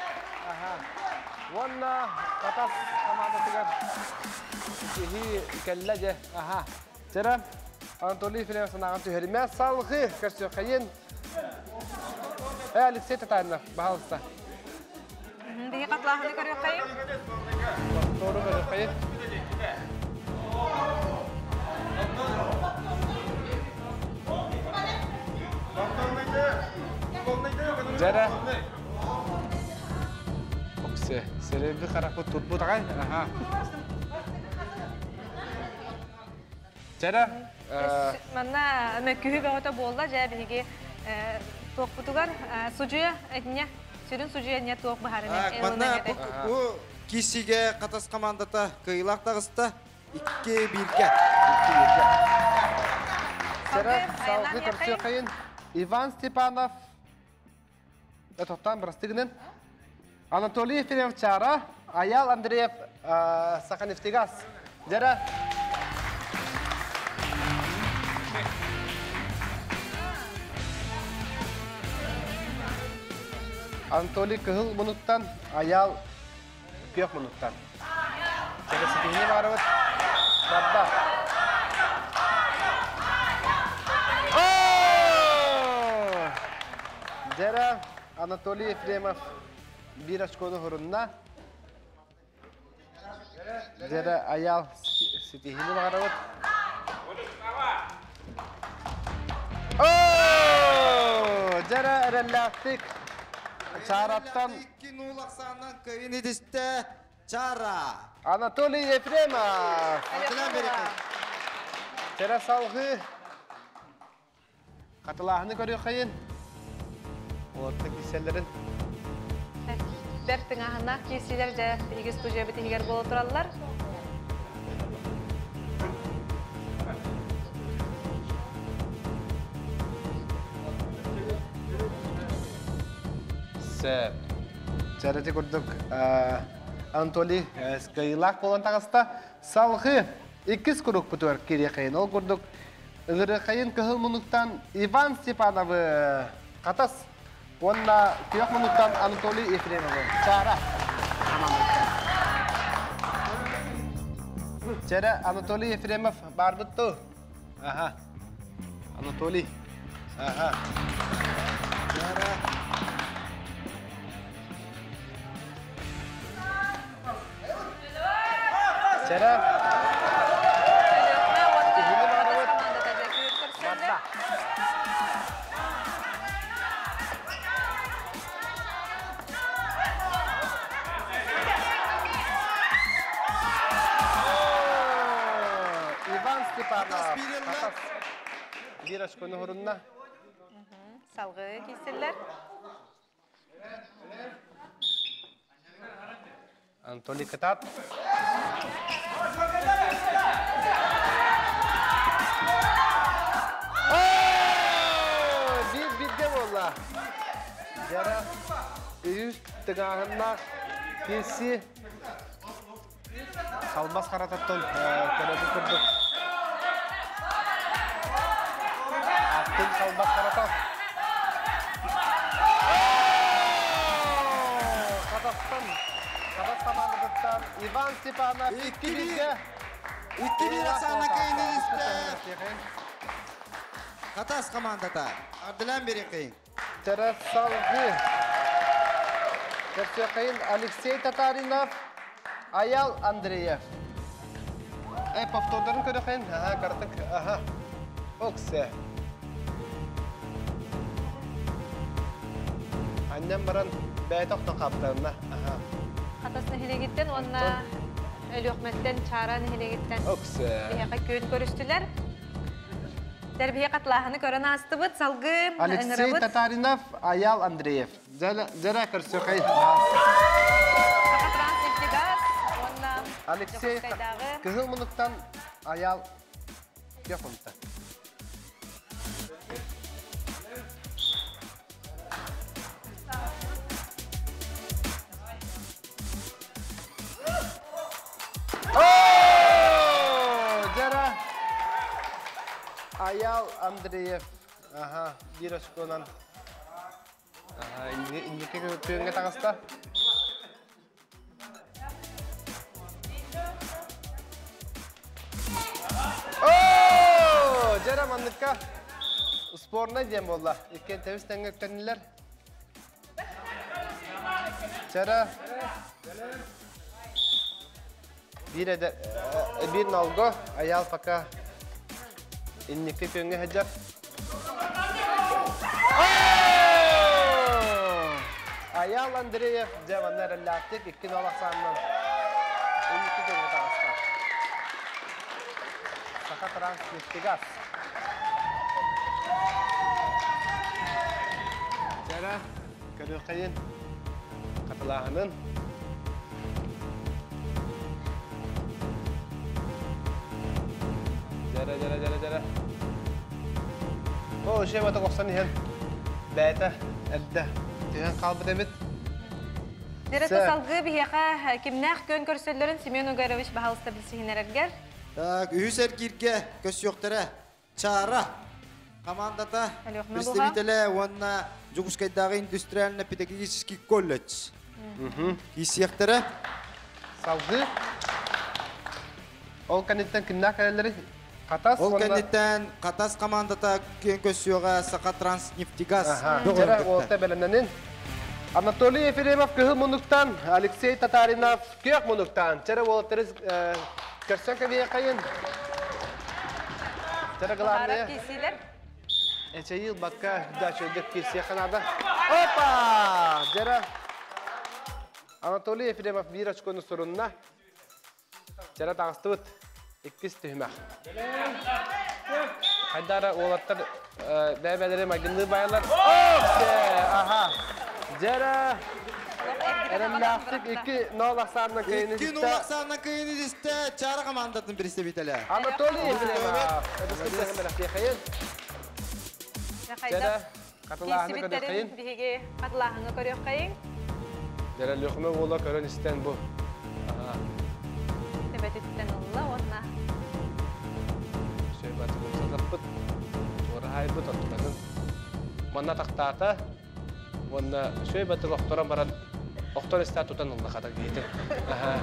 Аха. Уонна Хатас хамаандатыгар ситиһии кэллэ дьэ. Аха. Дьэрэ Анатолий Ефремов санааҕын түһэримэ. Салгыы көрсүөххэйин. Алексей Татаринов, баһаалыста. Биһи хатлааһыны көрүөххэйин. Тору көрүөххэйин. Дьэрэ. Оксе, сереби харахпыт турбут аҕай. Аха. Дьэрэ. Манна мөккүһүү бөҕөтө буолла дьэ биһиги туохпутугар судьуйа этиньэ сүрүн судьуйа не туох быһаарыны Манна бу киисигэ Хатас командата кыайыылаах таҕыста 2-1-гэ. 2-1-гэ. Сера салгыы көрсүөххэйин Иван Степанов Тохтоон бырастыгынан Анатолий Ефимов Чара, Аял Андреев Саханефтегаз. Дьара Анатолий кыһыл мунуттан, Аял күөх мунуттан. Ситиһии баарыбыт. Барда. Дьэрэ Анатолий Ефремов биир очкону хурунна. Дьэрэ Аял ситиһиини баҕарабыт. Дьэрэ эрэллээхтик Чараттан 2-0 ахсаанынан кыайын итистэ Чара. Анатолий Ефремов. Чара салгыы хатылааһыны көрүөххэйин. Олорто киирсэллэрин. Бэрт тыҥааһыннаах киирсиилэр дьэ биһиги студиябыт иһигэр буола тураллар. Сөп. Чарати курдук Анатолий кыайыылаах буолан таҕыста. Салгыы иккис курукпутугар кириэхэйин. Ол курдук ыҥырыахайын кыһыл муннуктан Иван Степановы Хатас уонна күөх муннуктан Анатолий Ефремовы Чара. Чэрэ Анатолий Ефремов баарбыт ту? Аха. Анатолий. Аха. Чэрэ. Иван Степанов. Биир очкону хурунна. Салгыы киирсэллэр. Анатолий Кытат. Биир бииргэ буолла. Дьара үһүс тыҥааһыннаах киирсии. Халбас харататтан көрөбүт курдук. Аттын халбас харата. Казахстан, Казах командатыттан Иван Степанов 2-1-ге. 2-1 Оксана Кайнинисте. Хатас командата. Ардылан берекейин. Терес салгы. Көрсөкайын Алексей Татаринов, Аял Андреев. Повтордарын көрөкайын. Аха, картык. Аха. Оксе. Аннан баран бәйт оқтон қаптарына. Аха. Хатас нэһилиэгиттэн уонна Өлүөхмэттэн Чаара нэһилиэгиттэн Оксе. биһиэхэ күөн көрүстүлэр. Тэрбиһи катлааһыны көрөн аастыбыт, салгыы Алексей ыҥырабыт. Татаринов, Аял Андреев. Жара көрсөкай. Саха Транснефтегаз уонна Алексей Дьокуускайдааҕы Кыһыл мунуктан Аял Кехунта. Жара Аял Андреев. Аха, биир очконан. Аха, инники күөнгө таҕыста. Жара манныкка спорнай диэн буолла. Иккен тэбис тэҥҥэ үктэннилэр. Жара биир эдэ биир нолго Аял пока инники күөнгө сылдьар. Аял Андреев дьэ манна эрэллээхтик 2-0 ахсаанынан инники күөнгө таҕыста. Саха Транснефтегаз. Жара көрүөххэйин хатылааһынын. Жара, жара, жара, жара. О, шей бата қоқсан иһэн бэйэтэ эрдэ түһэн хаалбыт эбит. Дерете салгыы биһиэхэ кимнээх күөн көрсөллөрүн Семен Угарович баһалыста билсиһинэрэргэр. Так, үһүс эргииргэ көссүөхтэрэ. Чаара командата Алёхна представителе уонна Дьокуускайдааҕы индустриально-педагогический колледж. Киирсиэхтэрэ. Салгыы. Ол кэнниттэн кимнээх кэлэллэрий? Хатас Ол уонна кэнниттэн Хатас командата күөн көссүөҕэ Саха Транснефтегаз. Аха. Бөҕө Дьэрэ өлбүттэр. уолта бэлэмнэнин. Анатолий Ефремов кыһыл мунуктан, Алексей Татаринов күөх мунуктан. Чэрэ уолаттары көрсөн кэбиэхэйин. Чэрэ Баһаарап главное. киирсиилэр. Эчэйил бакка дача кирсиэхэ наада. Опа! Дьэрэ Анатолий Ефремов биир очкону сурунна. Дьэрэ таҕыстыбыт. Иккис түһүмэх. Хайдара уолаттар бэйбэлэри майгынныы байалар. Аха. Дьэрэ эрэллээхтик 2-0 ахсаанынан кыайыыны 2-0 ахсаанынан кыайыыны ситистэ Чаара командатын представителэ. Анатолий Ефремов. Дьэрэ хатылааһыны Киирсибиттэрин көрүөххэйин. биһиги хатылааһыҥҥа көрүөххэйин. Дьэрэ Лүөхүмэ уола көрөн истэн бу. Төбөтүттэн ылла уонна Сөйбатыгын сатаппыт. Туораһайбыт оттукатын. Манна тахтаата. Уонна сөйбатык охторон баран охтор истää тутан ылла хата диэтин. Аха.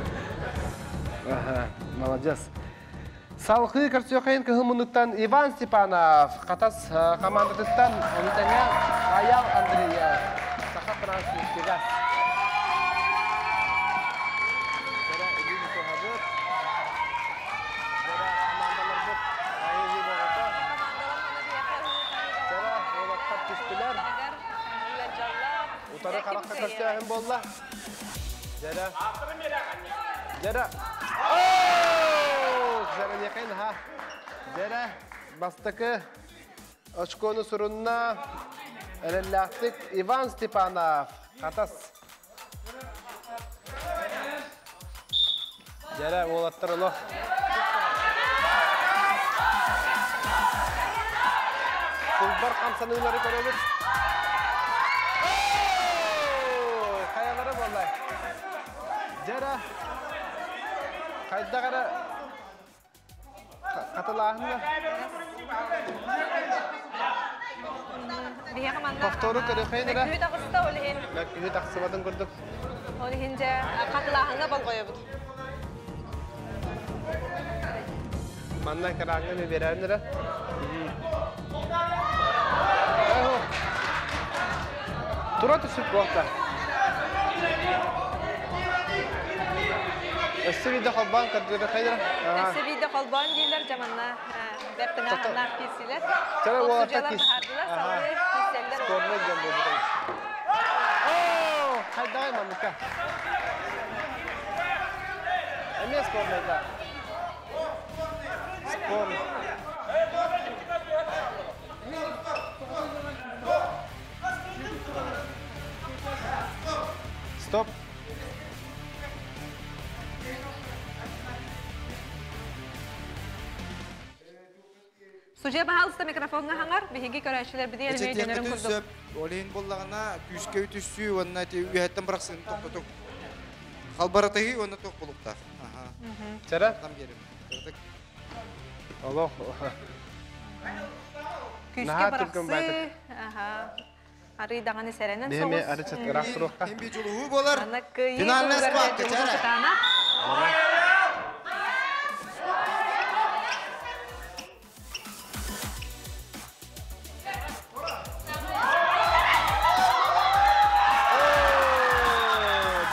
Аха, молодец. Салгыы көрсүөххэйин кыһыл муннуктан Иван Степанов, Хатас командатыттан ону тэҥэ Аял Андреев, Саха Транснефтегаз. Утары харахха көрсөөһүн буолла. Дьэрэ. Дьэрэ. Дьэрэ ха. Дьэрэ бастакы очкону сурунна. Эрэллээхтик Иван Степанов. Хатас. Дьэрэ уолаттар олох. Сылбар хамсаныылары көрөбүт. Хайалары буоллай. Дьэрэ хайдах эрэ хатылааһынна. Биһиэхэ манна Повтору көрөхөйүн эрэ. Мөккүһү таҕыста ол иһин. Мөккүһү тахсыбатын курдук. Ол иһин дьэ хатылааһыҥҥа болҕойобут. Манна экраҥҥа эмиэ биэрэрин эрэ. Тура түсүп буолта. Өссө биирдэ холбоон көрдөрөхөйүн эрэ. Өссө биирдэ холбоон дииллэр дьэ манна бэрт тыҥааһыннаах киирсилэр. Чара Ол уолаттар судьуйалар киис. быһаардылар, салгыы киирсэллэр. Спорнай дьон буолбут. Оо, хайдаҕай манныка. Эмиэ спорнайда. Спор. Стоп. Судья баһаалыста микрофоҥҥа хаҥар, биһиги көрөөччүлэр бити Эчэ эрмей дьонорун тиэххитин курдук. сөп, ол иһин буоллаҕына күүскэ үтүссүү уонна ити үөһэттэн бырахсыыны тохтотуҥ. Халбаратыһыы уонна туох буолуохтаах. Аха. Чара? Там биэрим. Кыратык. Олох. Күүскэ Наһаа түргэн бырахсыы. байтык. Аха. Арый даҕаны сэрэнэн Биһиэми соҕус. арыт ыраах туруохха. Хим би дьулуһуу буолар. Аны кыайыы Финальная туһугар схватка, дьулуһуу чара. кытаанах.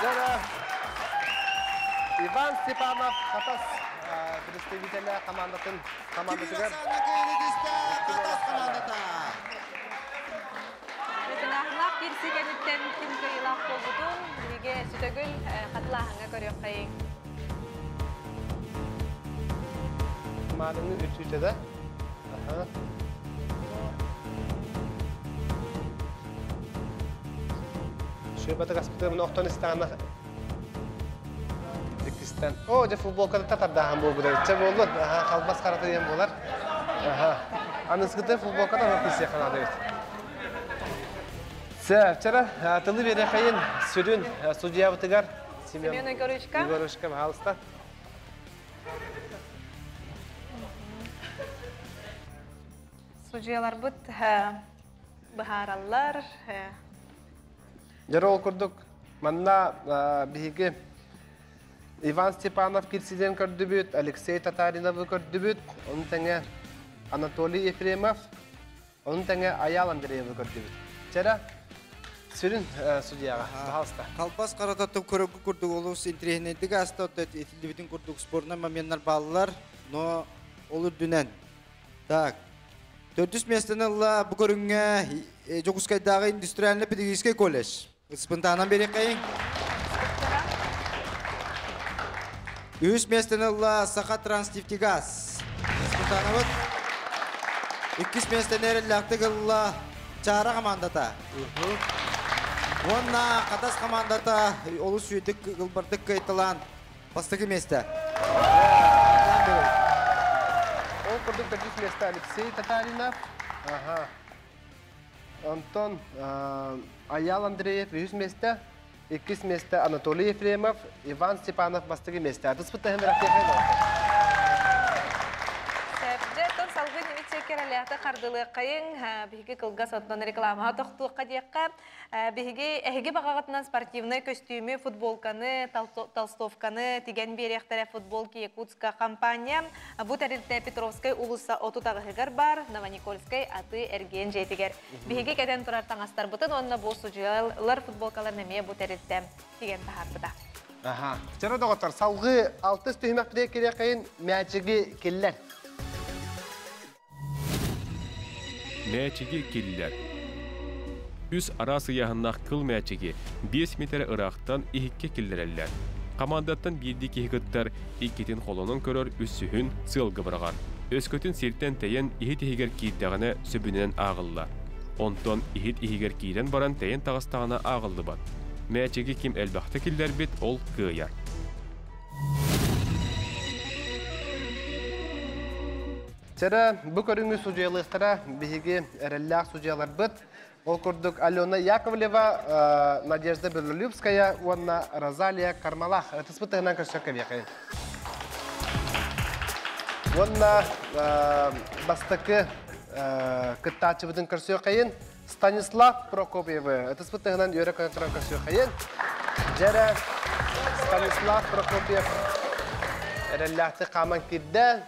Дьара Иван Степанов Хатас представителя командатын командатыгар. Хатас командата. Тыҥааһыннаах киирсии кэнниттэн ким кыайыылаах буолбутун биһиги сүтөгүл хатылааһыҥҥа көрүөххэйиҥ. Маарыны үтүүтэ да. Аха. Шөбаты гаспытым охтон истаана иккистен. О, дьэ футболкада татардаахан буолбут эбит. Чэ буоллун. Аха, халбас харата диэн буолар. Аха. Аныскыты футболкада онон киирсиэххэ наада эбит. Сөп, чара, тылы биэриэхэйин сүрүн судьуйабытыгар Семен Семен Егоровичка. Егоровичка, пожалуйста. Судьуйаларбыт быһаараллар. Дьэ ол курдук манна биһиги Иван Степанов киирсииден көрдүбүт, Алексей Татариновы көрдүбүт, ону тэҥэ Анатолий Ефремов, ону тэҥэ Аял Андреевы көрдүбүт. Чэрэ, сүрүн судьяҕа, пожалуйста. Халбас харата көрөгү курдук олус интириэһинэйдик ааста, этиллибитин курдук спорный моменнар бааллар, но ол үрдүнэн. Так, төрдүс миэстэни ылла бу көрүҥҥэ Дьокуускайдааҕы индустриальнай педагогическай колледж. Ыспынтаанан биэриэххэйиҥ. Үһүс миэстэни ылла Саха Транснефтегаз. Ыспынтаанабыт. Иккис миэстэни эрэллээхтик ылла Чаара командата. Уонна Хатас командата олус сүйдик ылбардык кыайталаан бастакы миэстэ. Ол курдук төрдүс миэстэ Алексей Татаринов. Ага. Онтон Аял Андреев үһүс миэстэ, иккис миэстэ Анатолий Ефремов, Иван Степанов бастакы миэстэ. Атыспыт таһын ракета. Сөп. Дьэ, оттон салгыы немец кэрэлээхтэ тардылыаххайыҥ, биһиги кылгас оттон рекламаҕа тохтуохха диэххэ. Биһиги эһиги баҕаҕытынан спортивнай көстүүмү, футболканы, толстовканы тигэн биэриэхтэрэ Футболки Якутска компания. Бу тэрилтэ Петровскай уулусса 38-ыгар баар Новоникольскай атыы-эргиэн дьиэтигэр. Биһиги кэтэн турар таҥастарбытын уонна бу судьуйалар футболкаларын эмиэ бу тэрилтэ тигэн таһаарбыта. Аха. Чара доҕоттор, салгыы алтыс түһүмэх бириэ кириэхэйин мээчиги киллэр. Мээчиги киллэр. Үс араас ыйааһыннаах кыл мээчиги 5 метр ыраахтан иһиккэ киллэрэллэр. Командаттан биирдии киһи кыттар, иккитин холонон көрөр, үсүһүн сыалга быраҕар. Өскөтүн сиртэн тэйэн иһит иһигэр киирдэҕинэ сөбүнэн ааҕыллар. Онтон иһит иһигэр киирэн баран тэйэн таҕыстаҕына ааҕыллыбат. Мээчиги ким элбэхтэ киллэрбит, ол кыайар. Чэрэ, бу көрүҥү судьуйалыахтара биһиги эрэллээх судьуйаларбыт. Ол курдук Алена Яковлева, Надежда Белолюбская уонна Розалия Кармалах ытыспыт тыһынан көрсө кэбиэхэй. Уонна бастакы кыттааччыбытын көрсүөххэйин Станислав Прокопьевы ытыспыт тыһынан үөрэ көтө туран көрсүөххэйин. Дьэрэ Станислав Прокопьев эрэллээхтик хааман киирдэ.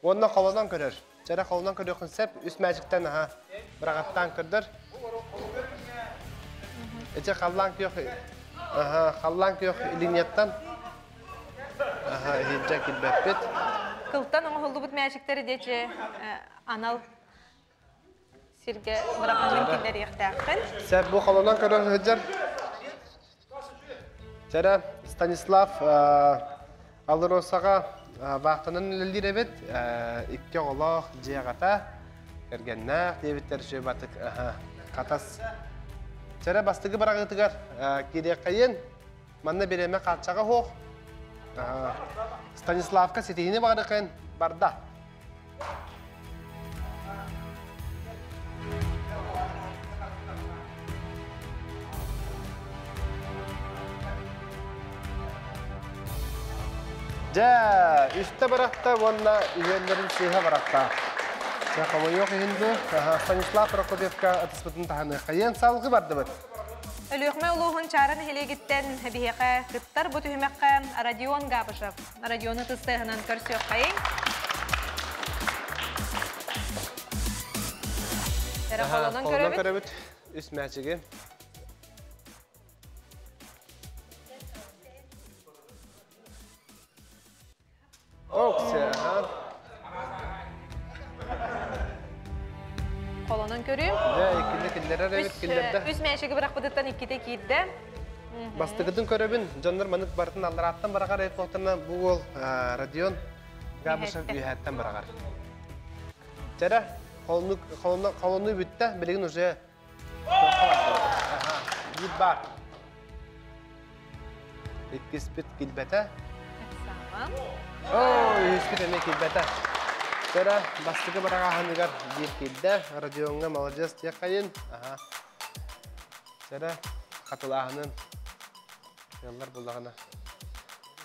Уонна холонон көрөр. Чэрэ холонон көрүөххүн сөп. Үс мээчиктэн аха быраҕаттаан көрдөр. Эче халлаан күөх аха халлаан күөх линияттан аха иһирдьэ килбэппит. Кылтан оҥоһуллубут мээчиктэри диэчи анал сиргэ быраханын киллэриэхтээххин. Сэр бу холонон көрөр сылдьар. Чэрэ Станислав Алросаҕа вахтанан үлэлиир эбит. Икки оҕолоох дьиэ аҕата, кэргэннээх диэбиттэр үчүгэй батык хатас. Чэрэ бастакы быраҕыытыгар киириэххэйин. Манна бириэмэ хааччаҕа суох. Станиславка ситиһиини баҕарыаххайын барда. Дьэ, үстэ барахта уонна үһүөннэрин сыыһа барахта. Чэ, хомойуох иһин дуу, Станислав Прокопьевка ытыспытын таһыныаххайыан салгыы бардыбыт. Өлүөхүмэ улууһун Чаара нэһилиэгиттэн биһиэхэ кыттар бу түһүмэххэ Родион Габышев. Родиону тыстыаһынан көрсүөххэйиҥ. Эрэ холонон көрөбүт. Көрөбүт. Үс мээчиги. Оксе, Холонон көрүүм. Дьэ, иккини киллэрэр эбит, киллэрдэ. Үс мээчиги бырахпытыттан иккитэ киирдэ. Бастакытын көрөбүн, дьоннор манык барытын алларааттан бараҕар эйфоктарына бу уол Родион Габышев үөһээттэн бараҕар. Чэрэ, холону бүттэ, билигин уже биир баар. Иккиспит килбэтэ. Оо, үһүспүт эмиэ килбэтэ. Чэрэ, бастакы бараҕааһыныгар биир киирдэ. Родионҥа маладьыас диэххэйин. Аха. Чэрэ, хатылааһынын ыаллар буллаҕына.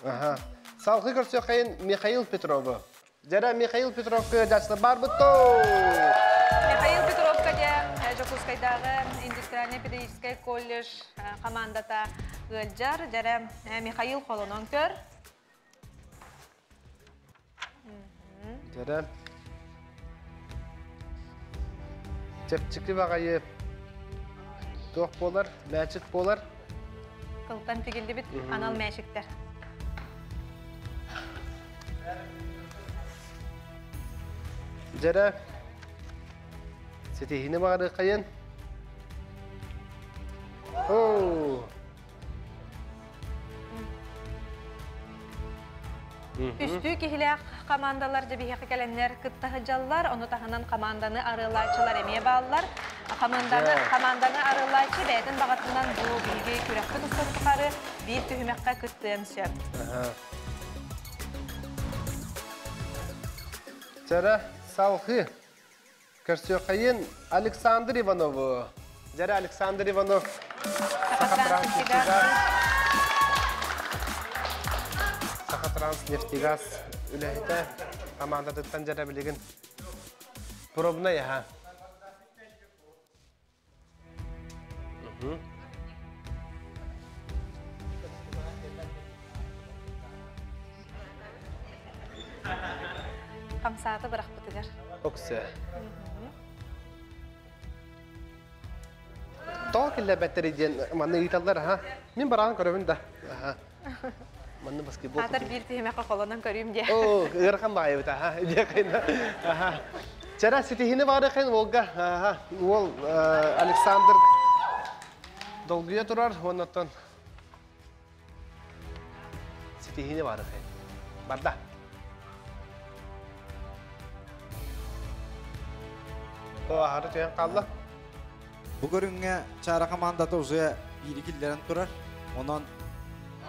Аха. Салгыы көрсүөххэйин Михаил Петрову. Дьэрэ Михаил Петровка дьаачылар барбыт Михаил Петровка дьэ Дьокуускайдааҕы индустриальнай педагогическай колледж командата ыалдьар. Дьэрэ Михаил холонон көр. Дьэрэ чэпчэки баҕайы туох буолар, мээчик буолар. Кылтан тигиллибит анал мээчиктэр. Дьэрэ ситиһиини баҕарыаххайын. Оо! Үстүү киһилээх командалар дьэбиһиэхэ кэлэннэр кытта сылдьаллар, ону таһынан команданы арыалааччылар эмиэ бааллар. Команданы, команданы арыалааччы бэйэтин баҕатынан бу биһиги күрэхпит устун тухары биир түһүмэххэ кыттыан сөп. Чара салхы Көрсүөххэйин Александр Иванову. Дьэрэ Александр Иванов Сахатранснефтегаз үлэһитэ командатыттан дьэрэ билигин. Пробный, аха. Хамсаата бырахпытыгар. Оксе. Тоҕо киллэрбэттэрий диэн манна ыйыталлар, аха. Мин бараан көрөбүн да. Аха. Манна баскетбол. Аатар биир тиһимэххэ холонон көрүүм диэ. Оо, ыарахан баайыбыт, аха. Аха. Чара ситиһини баарыхын уолга, аха. Уол Александр долгуйа турар, оннуттан ситиһини баарыхын. Барда. Аһары түһэн хаалла. Бу көрүҥҥэ Чаара командата уже биири киллэрэн турар. Онон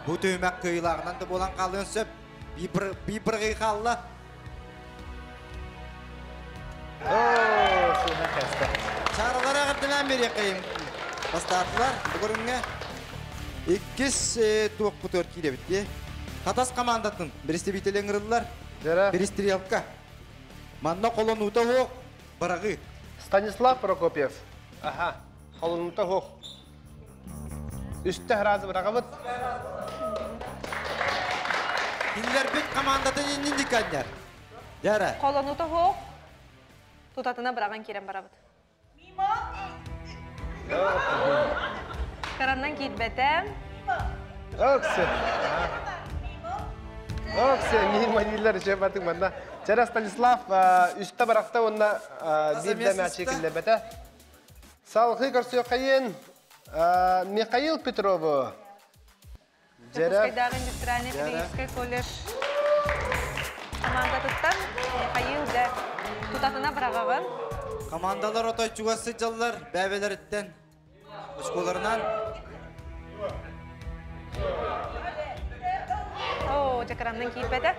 бу түһүмэх кыайыылааҕынан да буолан хаалыан сөп. Биир бырҕыы хаалла. Оо, сыыһа кэстэ. Чааралары эҕэрдэлээн биэриэххэйим. Бастаатылар бу көрүҥҥэ. Иккис туохпутугар киирэбит дии. Хатас командатын представители ыҥырыллар. Перестрелка. Манна холонуута суох быраҕыы. Станислав Прокопьев. Аха, холонуута суох. Үстэ разы быраҕабыт. Кинилэрбит командатын иннин диканнар. Дьара. Холонуута суох. Тутатына быраҕан киирэн барабыт. Караннан киирбэтэ. Оксе. Оксе, мимо дииллэр үчүгэй бардык манна. Чара Станислав үстэ барахта уонна биирдэ мячик киллэрбэтэ. Салгыы көрсүөххэйин Михаил Петрову. Дьокуускайдааҕы индустриальнай педагогическай колледж командатыттан Михаил дьэ тутатына быраҕаҕын. Командалар отой чугас сылдьаллар бэйэлэриттэн очколарынан. Оо, дьакараннан киирбэтэ.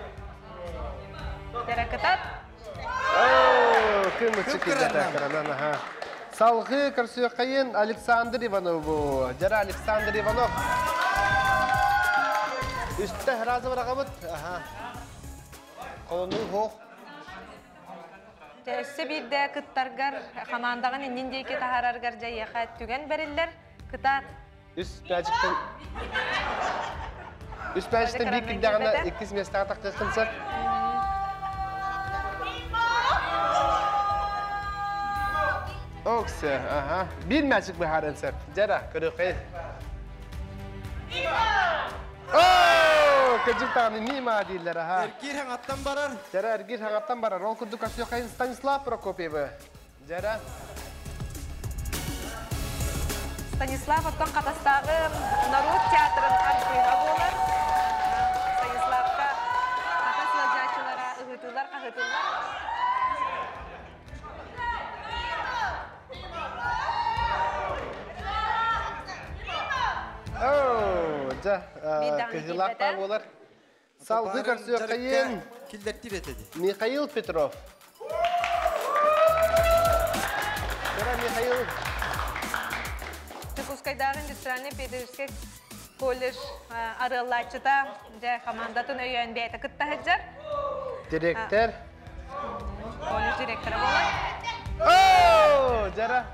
Дьаракытат. Оо, кым киирбэтэ кыранан, аха. Салгыы көрсүөххэйин Александр Иванову. Дьара Александр Иванов. Үстэ разы быраҕабыт. Аха. Холонуу суох. Өссө биирдэ кыттаргар, хамаандаҕын иннин диэки таһаараргар дьайыаха түгэн бэриллэр. Кытаат. Үс пячиктен Үс пячиктен биир кирдэҕинэ иккис миэстэҕэ тахсыаххын сөп. Оксе, ага. Биир мячик быһаарыан сөп. Дьара, көрүөххэйин. Оо, кырдьык даҕаны мимо дииллэр, аха. Эргиир хаҥаттан барар. Дьара, эргиир хаҥаттан барар. Ол курдук көрсүөххэйин Станислав Прокопьевы. Дьара. Станислав оттон Хатастааҕы норуот театрын артыыһа буолар. Станиславка Хатас ыалдьааччылара ыһыытыылар, хаһыытыыллар. Оо, дьэ, кыһыылаах буолар. Салгыы көрсүөххэйин киллэртир этэ дии. Михаил Петров. Кыра Михаил. Дьокуускайдааҕы индустриальнай педагогическай колледж арыаллааччыта дьэ командатын өйөөн бэйэтэ кытта сылдьар. Директор. Колледж директора буолар. Оо, дьара.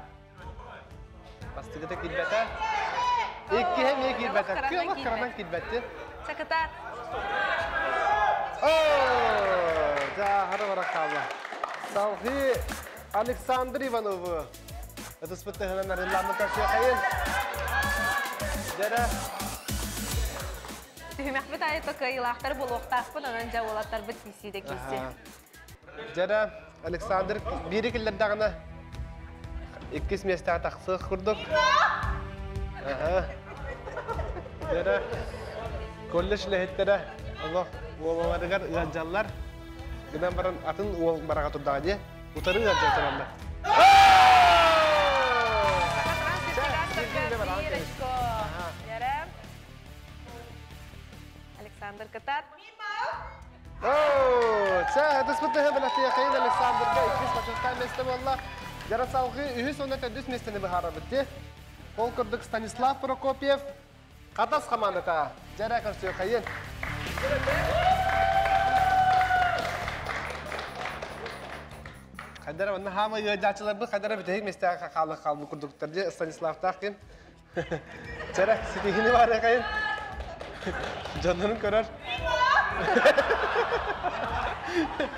Бастакыта киирбэтэ. Иккиһэ эмиэ киирбэтэ. Кыалах кыранан киирбэтти. Чакытаат. Оо, дьаахара бара хаалла. Салгыы Александр Иванову ытыспыт тыһынан арылламмыт көрсүөххэйин. Дьэрэ. Түһүмэхпит аайы кыайыылаахтар буолуохтаахпын, онон дьэ уолаттарбыт киирсиидэ киирси. Дьэрэ, Александр биири киллэрдэҕинэ иккис миэстэҕэ тахсыах курдук. Дьэрэ, колледж үлэһиттэрэ олох уолаларыгар ыалдьаллар. Гынан баран атын уол бараҕа турдаҕа дии. Утары ыалдьан тураллар. Александр Кытат. Чэ, ытыспыт бэлэхтиэхэйин Александрга иккис бочуоттаах миэстэ буолла. Дьара салгыы үһүс уонна төрдүс миэстэни быһаарабыт дии. Ол курдук Станислав Прокопьев Хатас хамаандата. Дьэрэ көрсүөххэйин. Хайдара онно хаама ыалдьааччыларбыт хайдара бүтэһик миэстэҕэ хаалык хаалбыт курдуктар дии Станиславтаах ким. Чэрэ, ситиһини баарыахайын. Дьоннорун көрөр.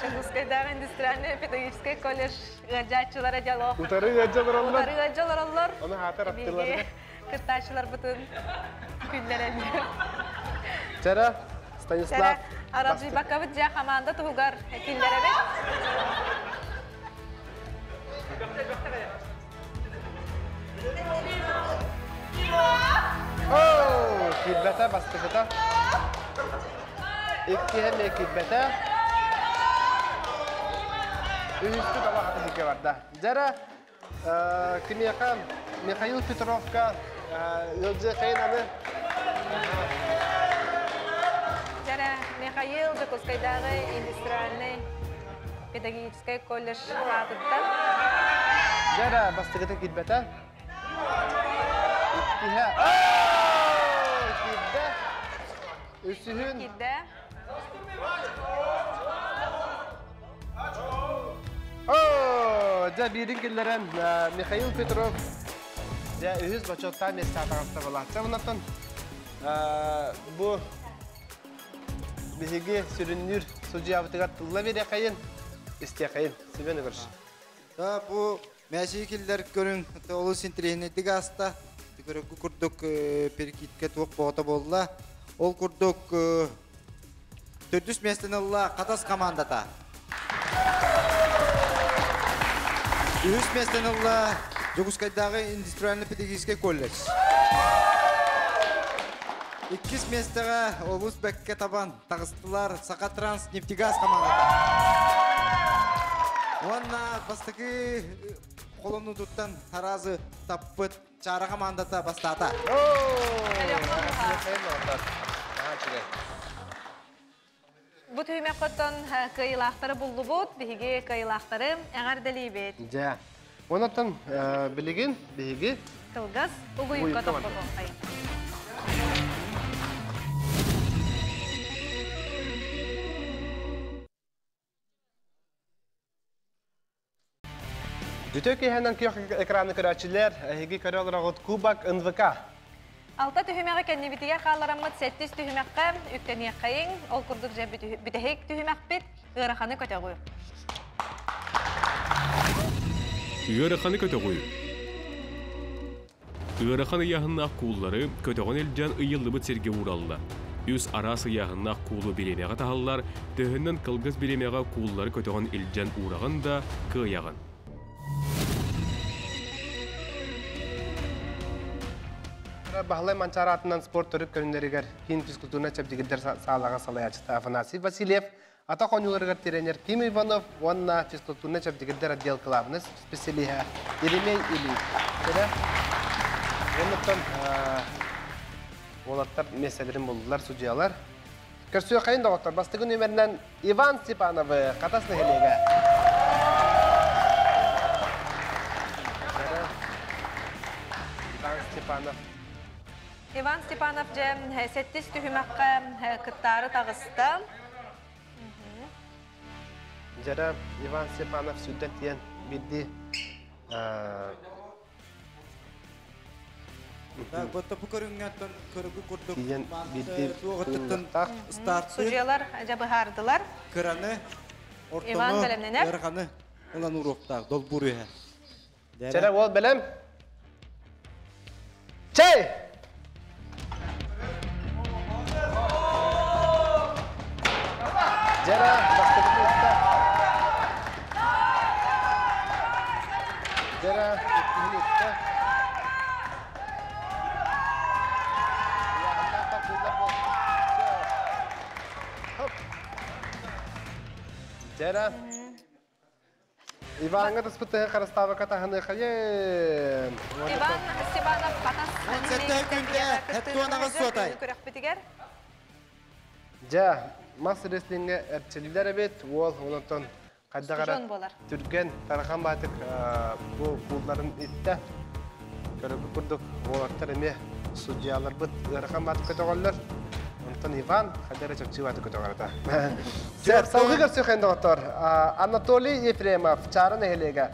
Чокуускайдааҕы индустриальный педагогическай колледж ыалдьааччылара диалог. Утары ыалдьалар оллор. Утары ыалдьалар оллор. Ону хаатар аттыларыгар. Кыттааччыларбытын күллэрэллэр. Чэрэ, Станислав. Аралдьыйбаккабыт дьэ хамаанда туһугар киллэрэбит. Оо, киирбэтэ, бастакыта. Иккиһэ эмиэ киирбэтэ. Үһүспүт олох атыһыкка барда. Дьэрэ, кимиэхэ Михаил Петровка ыалдьыахайын аны. Дьэрэ, Михаил Дьокуускайдааҕы индустриальнай педагогическай колледж аатыттан. Дьэрэ, бастакыта киирбэтэ. Иккиһэ. Киирдэ. Үсүһүн. Киирдэ. О, дьэ биирин киллэрэн Михаил Петров дьэ үһүс бочуоттаах миэстэ таҕыста былаачча. Онтон бу биһиги сүрүннүүр судьуйабытыгар тылла биэриэхэйин, истиэхэйин. Семен Егорович. Да, бу Мэсии киллэр көрүҥ олус интэриэһинэйдик ааста. Көрөргө курдук перекидка туох боҕото буолла. Ол курдук төрдүс миэстэни ылла Хатас командата. Үһүс миэстэни ылла Дьокуускайдааҕы индустриально-педагогическай колледж. Иккис миэстэҕэ олус бэккэ табан таҕыстылар Сахатранс нефтегаз командата. Уонна бастакы холонуутуттан таразы таппыт Чаара командата бастаата. Бу түһүмэххоттон кыайыылаахтары буллубут, биһиги кыайыылаахтары эҕэрдэлиибит. Дьэ. Онон билигин биһиги кылгас угуйукка тохтотуоххайын. Бүтө киһэнэн күөх экраны көрөөччүлэр, эһиги көрө олороҕут Кубок НВК. Алта түһүмэҕи кэннибитигэр хаалараммыт сэттис түһүмэххэ үктэниэххэйиҥ. Ол курдук дьэ бүтэһик түһүмэхпит ыараханы көтөҕүү. Ыараханы көтөҕүү. Ыарахан ыйааһыннаах кууллары көтөҕөн илдьэн ыйыллыбыт сиргэ уураллар. Үс араас ыйааһыннаах куулу бириэмэҕэ таһаллар, төһөннөн кылгас бириэмэҕэ кууллары көтөҕөн илдьэн уураҕын да, кыайаҕын. Баһылай Манчаары аатынан спорт төрүт көрүҥнэригэр киин физкультурнай чэбдигирдэр саалаҕа салайааччыта Афанасий Васильев, атах оонньууларыгар тренер Ким Иванов уонна физкультурнай чэбдигирдэр отдел кылаабынай специалиһа Еремей Ильин. Кэрэ Оннуттан уолаттар миэстэлэрин буллулар судьуйалар. Көрсүөххэйин доҕоттор, бастакы нүөмэринэн Иван Степановы Хатас нэһилиэгэ. Иван Степанов. Иван Степанов дьэ сэттис түһүмэххэ кыттаары таҕыста. Дьэрэ Иван Степанов сүрдэн тиийэн биирдии Бу көрүҥҥэ көрүгү курдук тиийэн биирдии туоҕуттан старты Судьуйалар дьэ быһаардылар. Кыраны, Иван ортону, бэлэмнэнэр. ыараханы ылан уруоктаах долбуур үһэ. Чэрэ уол бэлэм. Чэй! Дьэрэ бастакы ытта. Дьэрэ иккиһин ытта. Дьэрэ Иваҥҥа таспыт харыстаабакка таһыныахайын. Иван Степанов Хатас күрэхпитигэр. Дьэ, мас рестлиҥҥэ эрчиллэр эбит, уол онтон хайдах эрэ түргэн тарахан баатык бу куулларын иттэ. Көрөргүт курдук уолаттар эмиэ судьуйаларбыт ыарахан баатык көтөҕөллөр. Онтон Иван хадара чапчыыбаты көтөҕөрөтө. Сэр, салгыы көрсүөххэ доҕоттор. Анатолий Ефремов, Чаара нэһилиэгэ.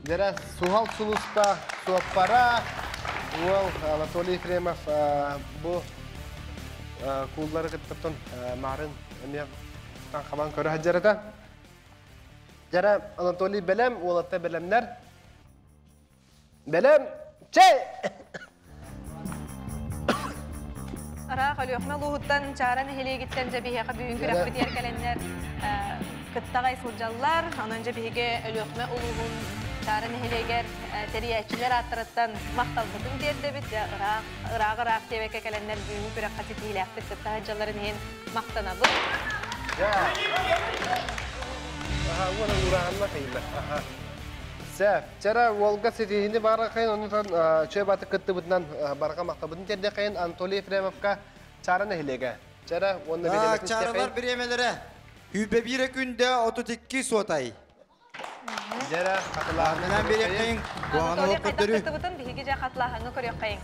Дьэрэ суһал сулуспа суоппара уол Анатолий Ефремов бу кууллары кыттаттан марын эмиэ хабан көрө сылдьарата. Дьэрэ Анатолий бэлэм, уолатта бэлэмнэр. Бэлэм, чэй! Ыраах Өлүөхүмэ улууһуттан Чаара нэһилиэгиттэн дьэ биһиэхэ бүгүн күрэхпитигэр кэлэннэр кыттаҕай сылдьаллар. Онон дьэ биһиги Өлүөхүмэ улууһун Чаара нэһилиэгэр тэрийээччилэр ааттарыттан махталбытын тиэрдэбит. Дьэ ыраах ыраах ыраах диэбэккэ кэлэннэр бүгүҥҥү күрэххэ ситиһиилээхтик кытта сылдьалларын иһин махтанабыт. Аха, уона ураанна кыйла. Аха. Сэ, чара уолга ситиһини барахайын, онутан чөй баты кыттыбытынан барга мактабытын тердехайын Анатолий Ефремовка Чара нэһилиэгэ. Чара уонна бириэмэтин Чаралар бириэмэлэрэ. Хүүбэ биирэ күндэ 32 суотай. Дьара хатылааһын бириэххайын. Анатолий хайдах кыттыбытын биһиги дьэ хатылааһыҥҥа көрүөххэйиҥ.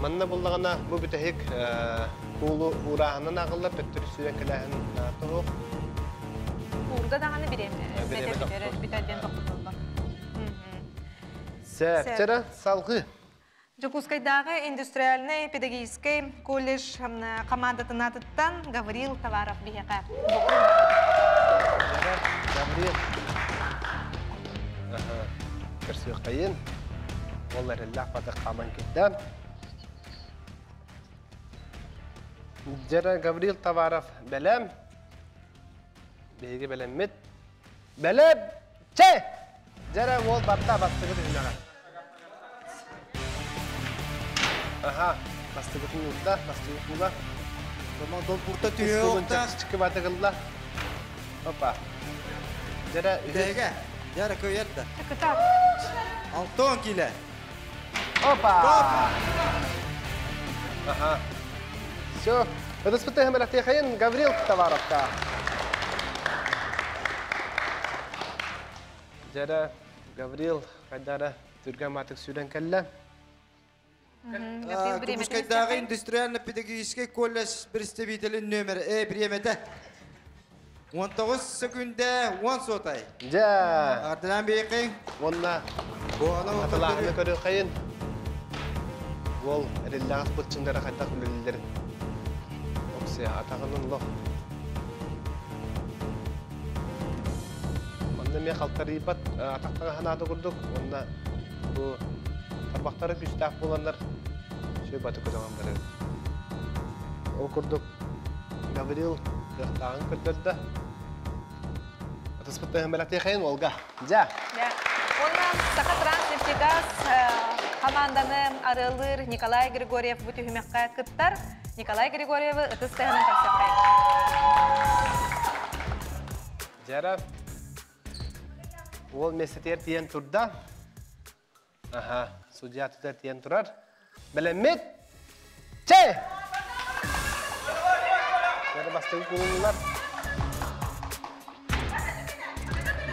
Манна буллаҕына бу бүтэһик куулу уурааһынан ааҕыллар төттөрү сүүрэн кэлээһин тоһуох. Куурда даҕаны бириэмэ бүтэр диэн тохтотуллар. Сэ, чара салгыы. Дьокуускайдааҕы индустриальнай педагогическай колледж командатын аатыттан Гаврил Товаров биһиэхэ. Гаврил. Көрсүөххэйин. Ол эрэллээх батых хааман киирдэ. Дьэрэ Гаврил Товаров бэлэм. Биһиги бэлэммит. Бэлэм! Чэ! Дьэрэ уол барта бастыгы түһүнэҕэ. Аха, бастыгытын уурда, бастыгы куула. Долбурта түһүө Чыкы батыгылла. Опа. Дьэрэ Үһүгэ. Дьэрэ көйөр да. Кытат. Алтон киле. Опа! Аха. Все. Ыдыспыты хэмэлэхтиэхэйин Гаврил Товаровка. Дьэрэ Гаврил хайдара түргэн маатык сүүрэн кэллэ. Кумускайдааҕы индустриально-педагогическай колледж представителин нөмер э бириэмэтэ 19 секүндэ 10 сотай. Дьэ. Ардынан биэкин. Уонна атылааһыны көрүөххэйин. Уол эриллэҕэс былчыҥнара хайдах үлэлииллэрин. Оксия атаҕынан лох. Манна эмиэ халтарыйбат атах таҥаһа наада курдук. Уонна бу тарбахтара күүстээх буоланнар сүр баты көтөҕөн барар. Ол курдук Гаврил кыахтааҕын көрдөрдө. Атыспыттан бэлэхтиэхэйин Олга. Дьэ. Уонна Саха Транснефтегаз команданы арыалыыр Николай Григорьев бу түһүмэххэ кыттар. Николай Григорьевы ытыс тыаһынан көрсөххөй. Дьара уол миэстэтигэр тиийэн турда. Аха, судья тутар тиийэн турар. Бэлэммит! Чэй! Дьара бастакы кулуллар.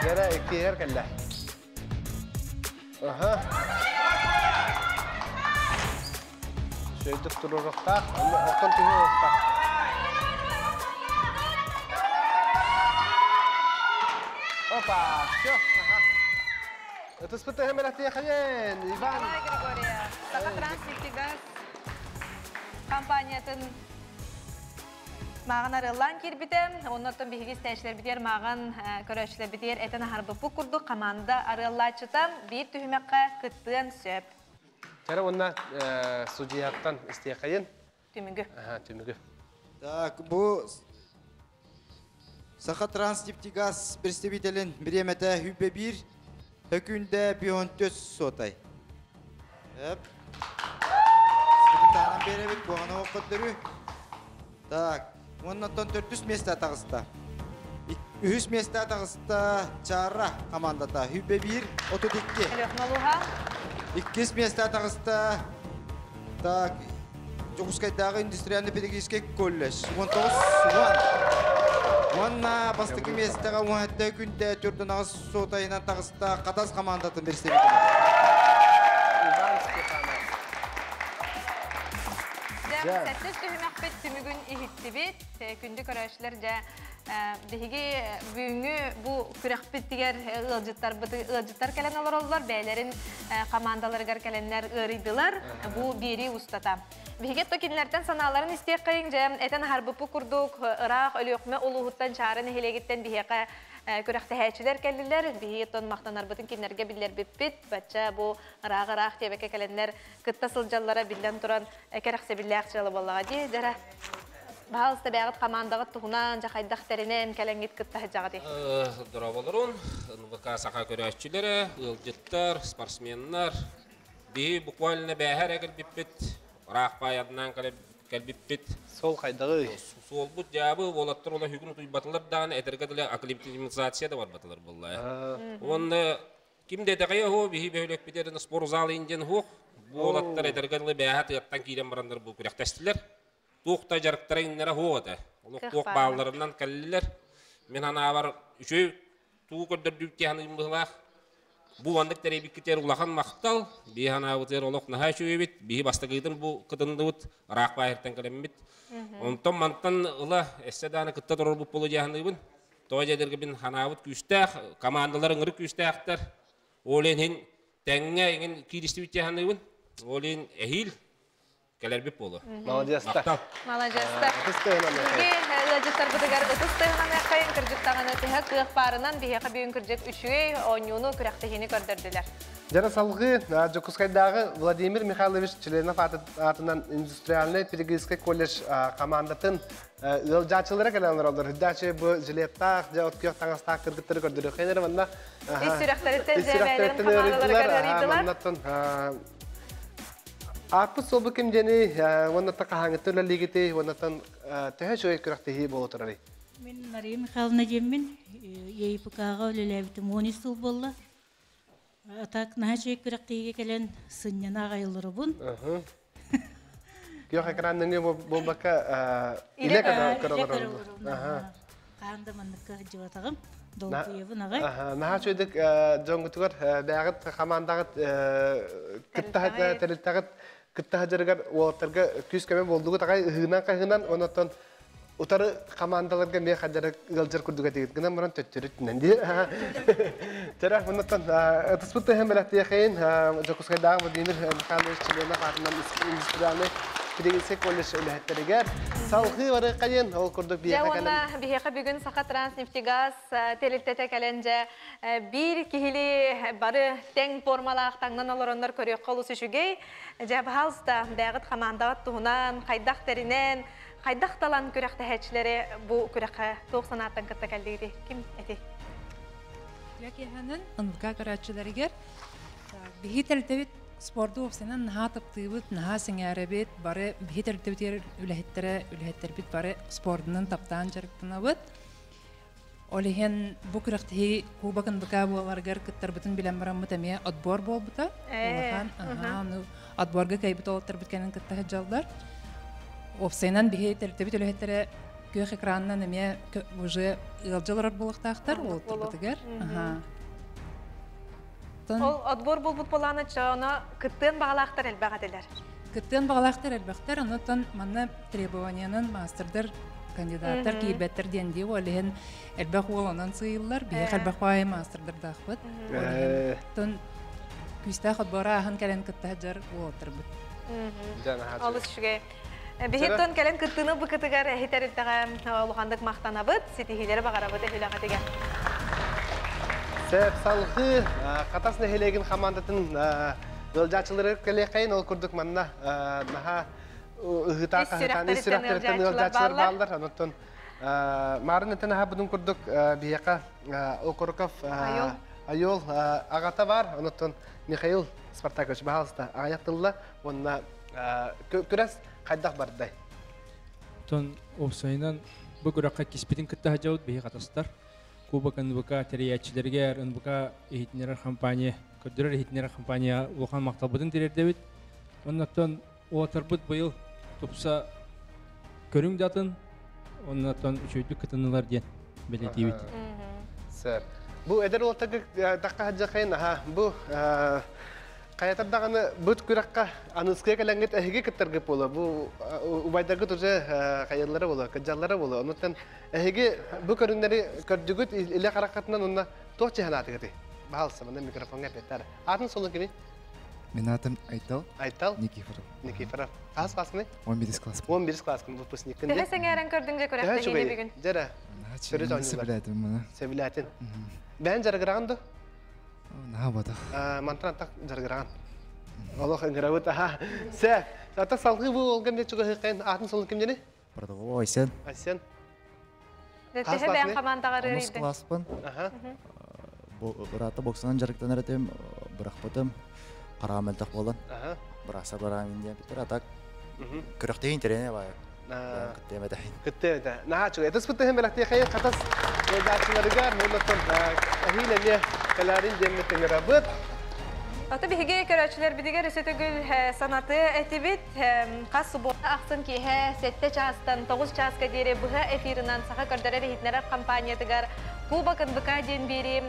Дьара иккиһигэр кэллэ. Аха. Сөйдүк туруруохтаах, оттон түһүөхтаах. Опа, все. Ага. Ытыспыт хэмэлэхтиэхэйэн, Иван. Николай Григорьев, Саха Транснефтегаз компаниятын мааҕын арыаллаан киирбитэ. Оннортон биһиги истээччилэрбитигэр мааҕын көрөөччүлэрбитигэр этэн аһарбыппыт курдук команда арыаллааччыта биир түһүмэххэ кыттыан сөп. Чара уонна судьуйаттан истиэхэйин. Түмүгү. Түмүгү. Так, бу Саха Транснефтегаз представителин бириэмэтэ хүббэ биир, хөкүндэ бионтөс сотай. Эп. Сбытытаанан беребит, буғана оққыттыры. Так, оннан төртүс место тағыста. Үһүс место тағыста Чара командата. Хүббэ биир, 32. Өлүөхүмэ Иккис место тағыста так, Дьокуускайдааҕы индустриальный педагогический колледж 19 уон. Уонна бастакы миэстэҕэ уһатта күнтэ түрдүн аҕыс суотайынан таҕыста Хатас командатын представителі. Иван Степанов. Дьэ, сэттис түһүмэхпит түмүгүн иһиттибит. Күндү көрөөччүлэр, дьэ, биһиги бүгүҥҥү бу күрэхпитигэр ыалдьыттарбыт ыалдьыттар кэлэн олороллор, бэйэлэрин командаларыгар кэлэннэр ыарыйдылар бу биэрии устата. Биһиги то кинилэртэн санааларын истиэххэйиҥ, дьэ, этэн аһарбыппыт курдук, ыраах Өлүөхүмэ улууһуттан Чаара нэһилиэгиттэн биһиэхэ күрэхтэһээччилэр кэллилэр. Биһиги тон махтанарбытын кинилэргэ биллэрбиппит. Бачча бу ыраах-ыраах диэбэккэ кэлэннэр кытта сылдьаллара биллэн туран кэрэхсэбиллээх дьыала буоллаҕа дии. Дьара, баһаалыста бэйэҕит командаҕыт туһунан, дьэ хайдах тэринэн кэлэҥҥит кытта сылдьаҕытый? Дорооболорун, НВК саха көрөөччүлэрэ, ыалдьыттар, спортсменнар. Биһи буквально бээһэр кэлбиппит, ыраах паайадынан кэлбиппит. Сол хайдаҕый? Суолбут дьаабы уолаттар ола хүгүн утуйбатылар даҕаны, этэргэ дылы акклиматизация да барбатылар буолла. Уонна ким да этэҕэйэ оһо, биһи бөһүлэкпитер спортзал индиэн хуох, бу уолаттар этэргэ дылы бээһэ тыаттан киирэн бараннар бу күрэхтэстилэр. Туох да дьарыктара иҥнэрэ хуох этэ. Олох туох баалларынан кэллилэр. Мин ханаабар үчүгэй туу көрдөрдүүк тиһаныйым быһылаах. Бу маннык тэрийбиккитигэр улахан махтал. Биһи ханаабытыгар олох наһаа үчүгэйбит. Биһи бастакытын бу кытынныбыт, ыраах баайыртан кэлэммит. Онтон мантан ыла эссе дааны кытта турарбыт буолу дьаһаныыбын. Тоҕо дьэдэргэ бин ханаабыт күүстээх, командалар ыҥырык күүстээхтэр. Ол иһин тэҥҥэ иҥин кииристибит дьаһаныыбын. Ол иһин эһиил кэлэрбит буолуо. Молодецтар. Молодецтар. Ытыс тыһынан. Биһиги ыалдьыттарбытыгар ытыс тыһынан кырдьык даҕаны төһө кыах баарынан биһиэхэ бүгүн кырдьык үчүгэй оонньууну, күрэхтэһиини көрдөрдүлэр. Дьара салгыы Дьокуускайдааҕы Владимир Михайлович Членов аатынан индустриальнай педагогическай колледж командатын ыалдьааччылара кэлэн олороллор. Үрдээчи бу жилеттаах, дьэ от күөх таҥастаах кыргыттары көрдөрүөххэ манна. Ис сүрэхтэриттэн дьэ бэйэлэрин командаларыгар Маннаттан Ааппыт суолбут ким диэни, уоннаттан хаһааҥҥыттан үлэлиигитий, уоннаттан төһө үчүгэй күрэхтэһии буола турарый? Мин Мария Михайловна диэммин, ЕИПК-ҕа үлэлээбитим 13 сыл буолла. А так наһаа үчүгэй күрэхтэһиигэ кэлэн сынньана аҕай олоробун. Күөх экран нөҥүө буолбакка илэ көрө олоробун. Хаан да манныкка сылдьыбатаҕым, долгуйабын аҕай. Наһаа үчүгэйдик дьоҥҥутугар бэйэҕит хамаандаҕыт кытта тэрилтэҕит кытта сылдьарыгар уолаттарга күүс-көмө буолдугут аҕай ыһыынан-хаһыынан, онон утары командаларга эмиэ хадьары ыалдьар курдук этигит гынан баран төттөрү дии. Терах муннаттан ытыспыт тыһын бэлэхтиэхэйин Дьокуускайдааҕы Владимир Михайлович Членов аатынан индустриальнай педагогическай колледж үлэһиттэригэр салҕыы барыаххайын ол курдук Дьэ биһиэхэ уонна кэлэн биһиэхэ бүгүн Саха Транснефтегаз тэрилтэтэ кэлэн дьэ биир киһили бары тэҥ формалаах таҥнан олороннор көрүөххэ олус үчүгэй. Дьэ, пожалуйста, бэйэҕит хамаандаҕыт туһунан хайдах тэринэн, хайдах талан күрэхтэһээччилэри бу күрэххэ туох санааттан кытта кэллигитий? Ким эти? Киэһэнэн НВК көрөөччүлэригэр биһи тэрилтэбит спорду уопсайынан наһаа таптыыбыт, наһаа сэҥээрэбит, бары биһи тэрилтэбитигэр үлэһиттэрэ, үлэһиттэрбит бары спордунан таптаан дьарыктанабыт. Ол иһин бу күрэхтэһии Кубок НВК буоларыгар кыттарбытын билэн бараммыт эмиэ отбор буолбута. Улахан, аха, отборга кыайбыт уолаттарбыт кэлэн кытта сылдьаллар. Уопсайынан биһи тэрилтэбит үлэһиттэрэ күөх экранынан эмиэ уже ыалдьа олорор буолуохтаахтар уолаттарбытыгар. Аха. Ол отбор буолбут буолаана чоно кыттыан баҕалаахтар элбэх этилэр. Кыттыан баҕалаахтар элбэхтэр, оннуттан манна требованиянан мастердар кандидаттар киирбэттэр диэн дии, ол иһин элбэх уол онон сыыйыллар, биһиэхэ элбэх баайы мастердардаахпыт. Ол күүстээх отбора ааһан кэлэн кытта сылдьар уолаттарбыт. Олус үчүгэй. Биһиттон кэлэн кыттыыны быкытыгар эһи тэрилтэҕэ улаханнык махтанабыт, ситиһиилэри баҕарабыт эһилэҕитигэр. Сеп салгыы Хатас нэһилиэгин хамаандатын ыалдьааччылары кэлиэххэйин, ол курдук манна наһаа ыһыытаа хаһыытаан ис сүрэхтэриттэн ыалдьааччылар бааллар. Онон Марын этен аһабытын курдук биһиэхэ Окороков Айол аҕата бар, онон Михаил Спартакович баһаалыста аҕайах тылла уонна күрэс хайдах бардай? Тон уопсайынан бу күрэххэ киспитин кытта сылдьабыт биһи хатастар. Кубок НВК тэрийээччилэригэр НВК иһитиннэрэр компания, көрдөрөр иһитиннэрэр компания улахан махталбытын тириэрдэбит. Оннуттан уолаттарбыт быйыл тупса көрүҥ датын, оннуттан үчүгэйдик кытыннылар диэн. бэлиэтиибит. Сөп. Бу эдэр уолаттарга дакка хаджахайын аха бу хайатар даҕаны быт күрэххэ аныскыга кэлэҥҥит эһиги кыттаргыт буола бу убайдаргыт уже хайаллара буола кыдьаллара буола онуттан эһиги бу көрүҥнэри көрдүгүт илэ хараххатынан онно туох чыһанаатыгытый баһалса мына микрофоҥҥа эппиэттээр аатын солун кими Мин аатым Айтал. Айтал. Никифоров. Никифоров. Хас класскыный? 11 класс. 11 класскын выпускниккын. Төһө сэҥээрэн көрдүҥ дьэ күрэхтэһиини бүгүн? Дьэрэ. Төрүт оонньуулар. Сөбүлээтим маны. Сөбүлээтин. Бэйэн дьарыгыраҕын ду? Наһаа батах. Мантан антах дьарыгыраҕын. Олох ыҥырабыт аха. Сэ, ата салгыы бу олгам де чугаһыаххайын атын солун кимдени? Протокол Айсен. Айсен. Төһө бэйэн хамаандаҕар Онус класспын. Быраата боксанан дьарыктанар этим, бырахпытым. Хараҕым мөлтөх буолан. Бырахса бараамын диэн бүтэр. А так күрэхтэһии интэриэһинэй баайы. Кыттыам этэ. Кыттыам этэ. Наһаа үчүгэй. Ытыспыт тыһын бэлэхтиэхэйин хатас ыалдьааччыларыгар уоннаттан эһиил эмиэ кэлээрин диэммит ыҥырабыт. Аты биһиги көрөөччүлэрбитигэр өссө төгүл санатыа этибит. Хас суббота ахсын киэһэ 7 чаастан 9 чааска диэри быһа эфирынан саха көрдөрөр иһитиннэрэр компаниятыгар Кубок НВК диэн биэриим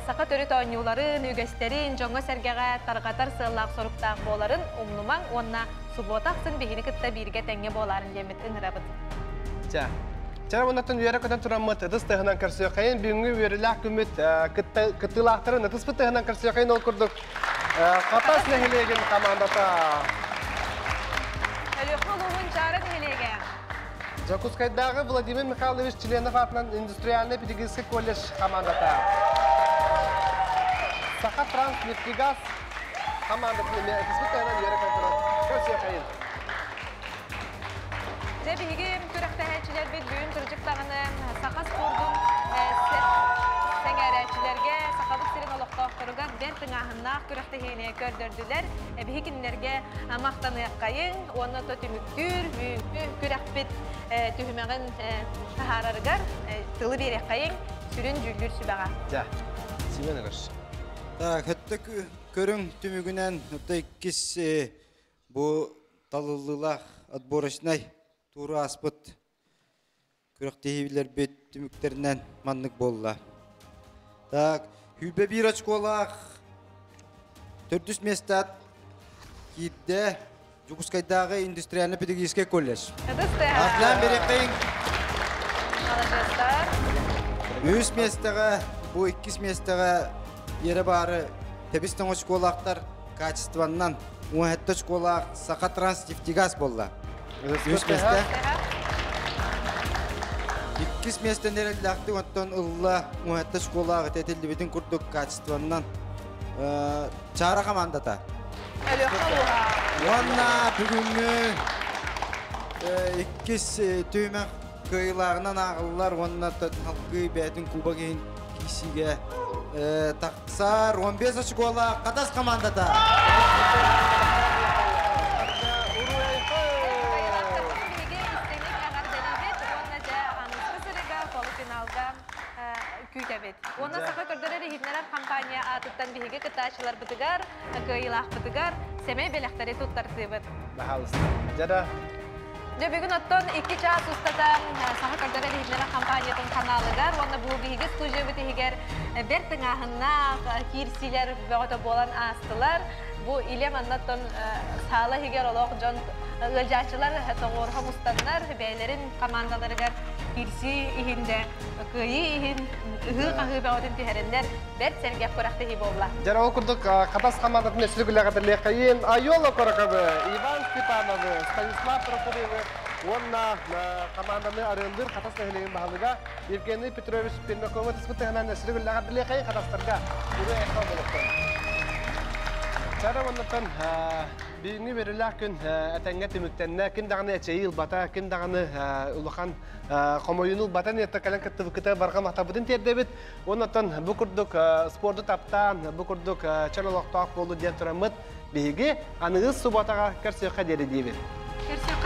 саха төрүт оонньууларын, үгэстэрин дьоҥҥо-сэргэҕэ тарҕатар сыаллаах-соруктаах буоларын умнумаҥ уонна суббота ахсын биһини кытта бииргэ тэҥҥэ буолаарын диэммит ыҥырабыт. Чэ. Чэ, оннуттан үөрэ көтөн тураммыт ытыс тыаһынан көрсүөххэйин бүгүҥҥү үөрүүлээх күммүт кыттыылаахтарын ытыспыт тыаһынан көрсүөххэйин ол курдук Хатас нэһилиэгин командата. Өлүөхүмэ улууһун Чаара нэһилиэгэ. Дьокуускайдааҕы Владимир Михайлович Членов аатынан индустриальнай педагогическай колледж командата. Саха Транснефтегаз командатын эмиэ ытыспыт таһынан үөрэ көрдөрөн көрсүөххэйин. Дьэ биһиги күрэхтэһээччилэрбит бүгүн кырдьык даҕаны саха спордун сэҥээрээччилэргэ, Сахабыт сирин олохтоохторугар бэрт тыҥааһыннаах күрэхтэһиини көрдөрдүлэр. Биһи кинилэргэ махтаныаххайыҥ уонна то түмүктүүр бүгүҥкү күрэхпит түһүмэҕин таһаарарыгар тылы биэриэххэйиҥ сүрүн дьүүллүүр сүбэҕэ. Дьэ, Семен Егорович. Так, өттө көрүҥ түмүгүнэн иккис бу талыллыылаах отборочнай тууру ааспыт күрэхтэһиилэрбит түмүктэринэн маннык буолла. Так, сүүрбэ биир очколаах төрдүс миэстэ киирдэ Дьокуускайдааҕы индустриально-педагогическай колледж. Аслан Береккайын. Маладьыастар. Үс миэстэҕэ, бу иккис миэстэҕэ ере баары тэбис тоҥ очколаахтар качествоннан 17 очколаах Саха Транснефтегаз буолла. Үс миэстэ. Иккис миэстэни эрэллээхтик оттон ылла 17 очколаах этиллибитин курдук качествоннан Чаара командата. Уонна бүгүҥҥү иккис түһүмэх кыайыылааҕынан ааҕыллар уонна салгыы бэйэтин кубок иһин киирсиигэ тахсар 15 очколаах Хатас командата. Күүтэбит. Уонна саха көрдөрөр иһитиннэрэр компания аатыттан биһиги кыттааччыларбытыгар, кыайыылаахпытыгар сэмэй бэлэхтэри туттартыыбыт. Баһаалыста. Дьара. Дьэ бүгүн оттон 2 чаас устата саха көрдөрөр иһитиннэрэр компаниятын каналыгар уонна бу биһиги студиябыт иһигэр бэрт тыҥааһыннаах киирсиилэр бөҕөтө буолан аастылар. Бу илэ манна оттон саала иһигэр олох дьон ыалдьааччылар тоҕуоруһа мустаннар бэйэлэрин командаларыгар киирсии иһин да кыайыы иһин ыһыы-хаһыы бөҕөтүн түһэрэннэр бэрт сэргэх күрэхтэһии буолла. Дьэ, ол курдук Хатас хамаандатын өссө күлэҕэтэлиэххэйин Айола Корокобы, Иван Степановы, Станислав Прокопьевы уонна команданы арыаллыыр Хатас нэһилиэгин баһылыга Евгений Петрович Пермяковы тыспытыһынан өссө күлэҕэтэлиэххэйин Хатастарга уруу айхал болуктун. Чара оннуттан Бүгүҥҥү үөрүүлээх күн этэҥҥэ түмүктэннэ. Ким даҕаны эчэйии ылбата, ким даҕаны улахан хомойууну ылбата ниэтэ кэлэн кыттыбыккыта барҕа махталбытын тиэрдэбит. Оннуттан бу курдук спорду таптаан, бу курдук чөл олохтоох буолуу диэн тураммыт биһиги аныгы субботаҕа көрсүөххэ диэри диибит. Көрсүөххэ.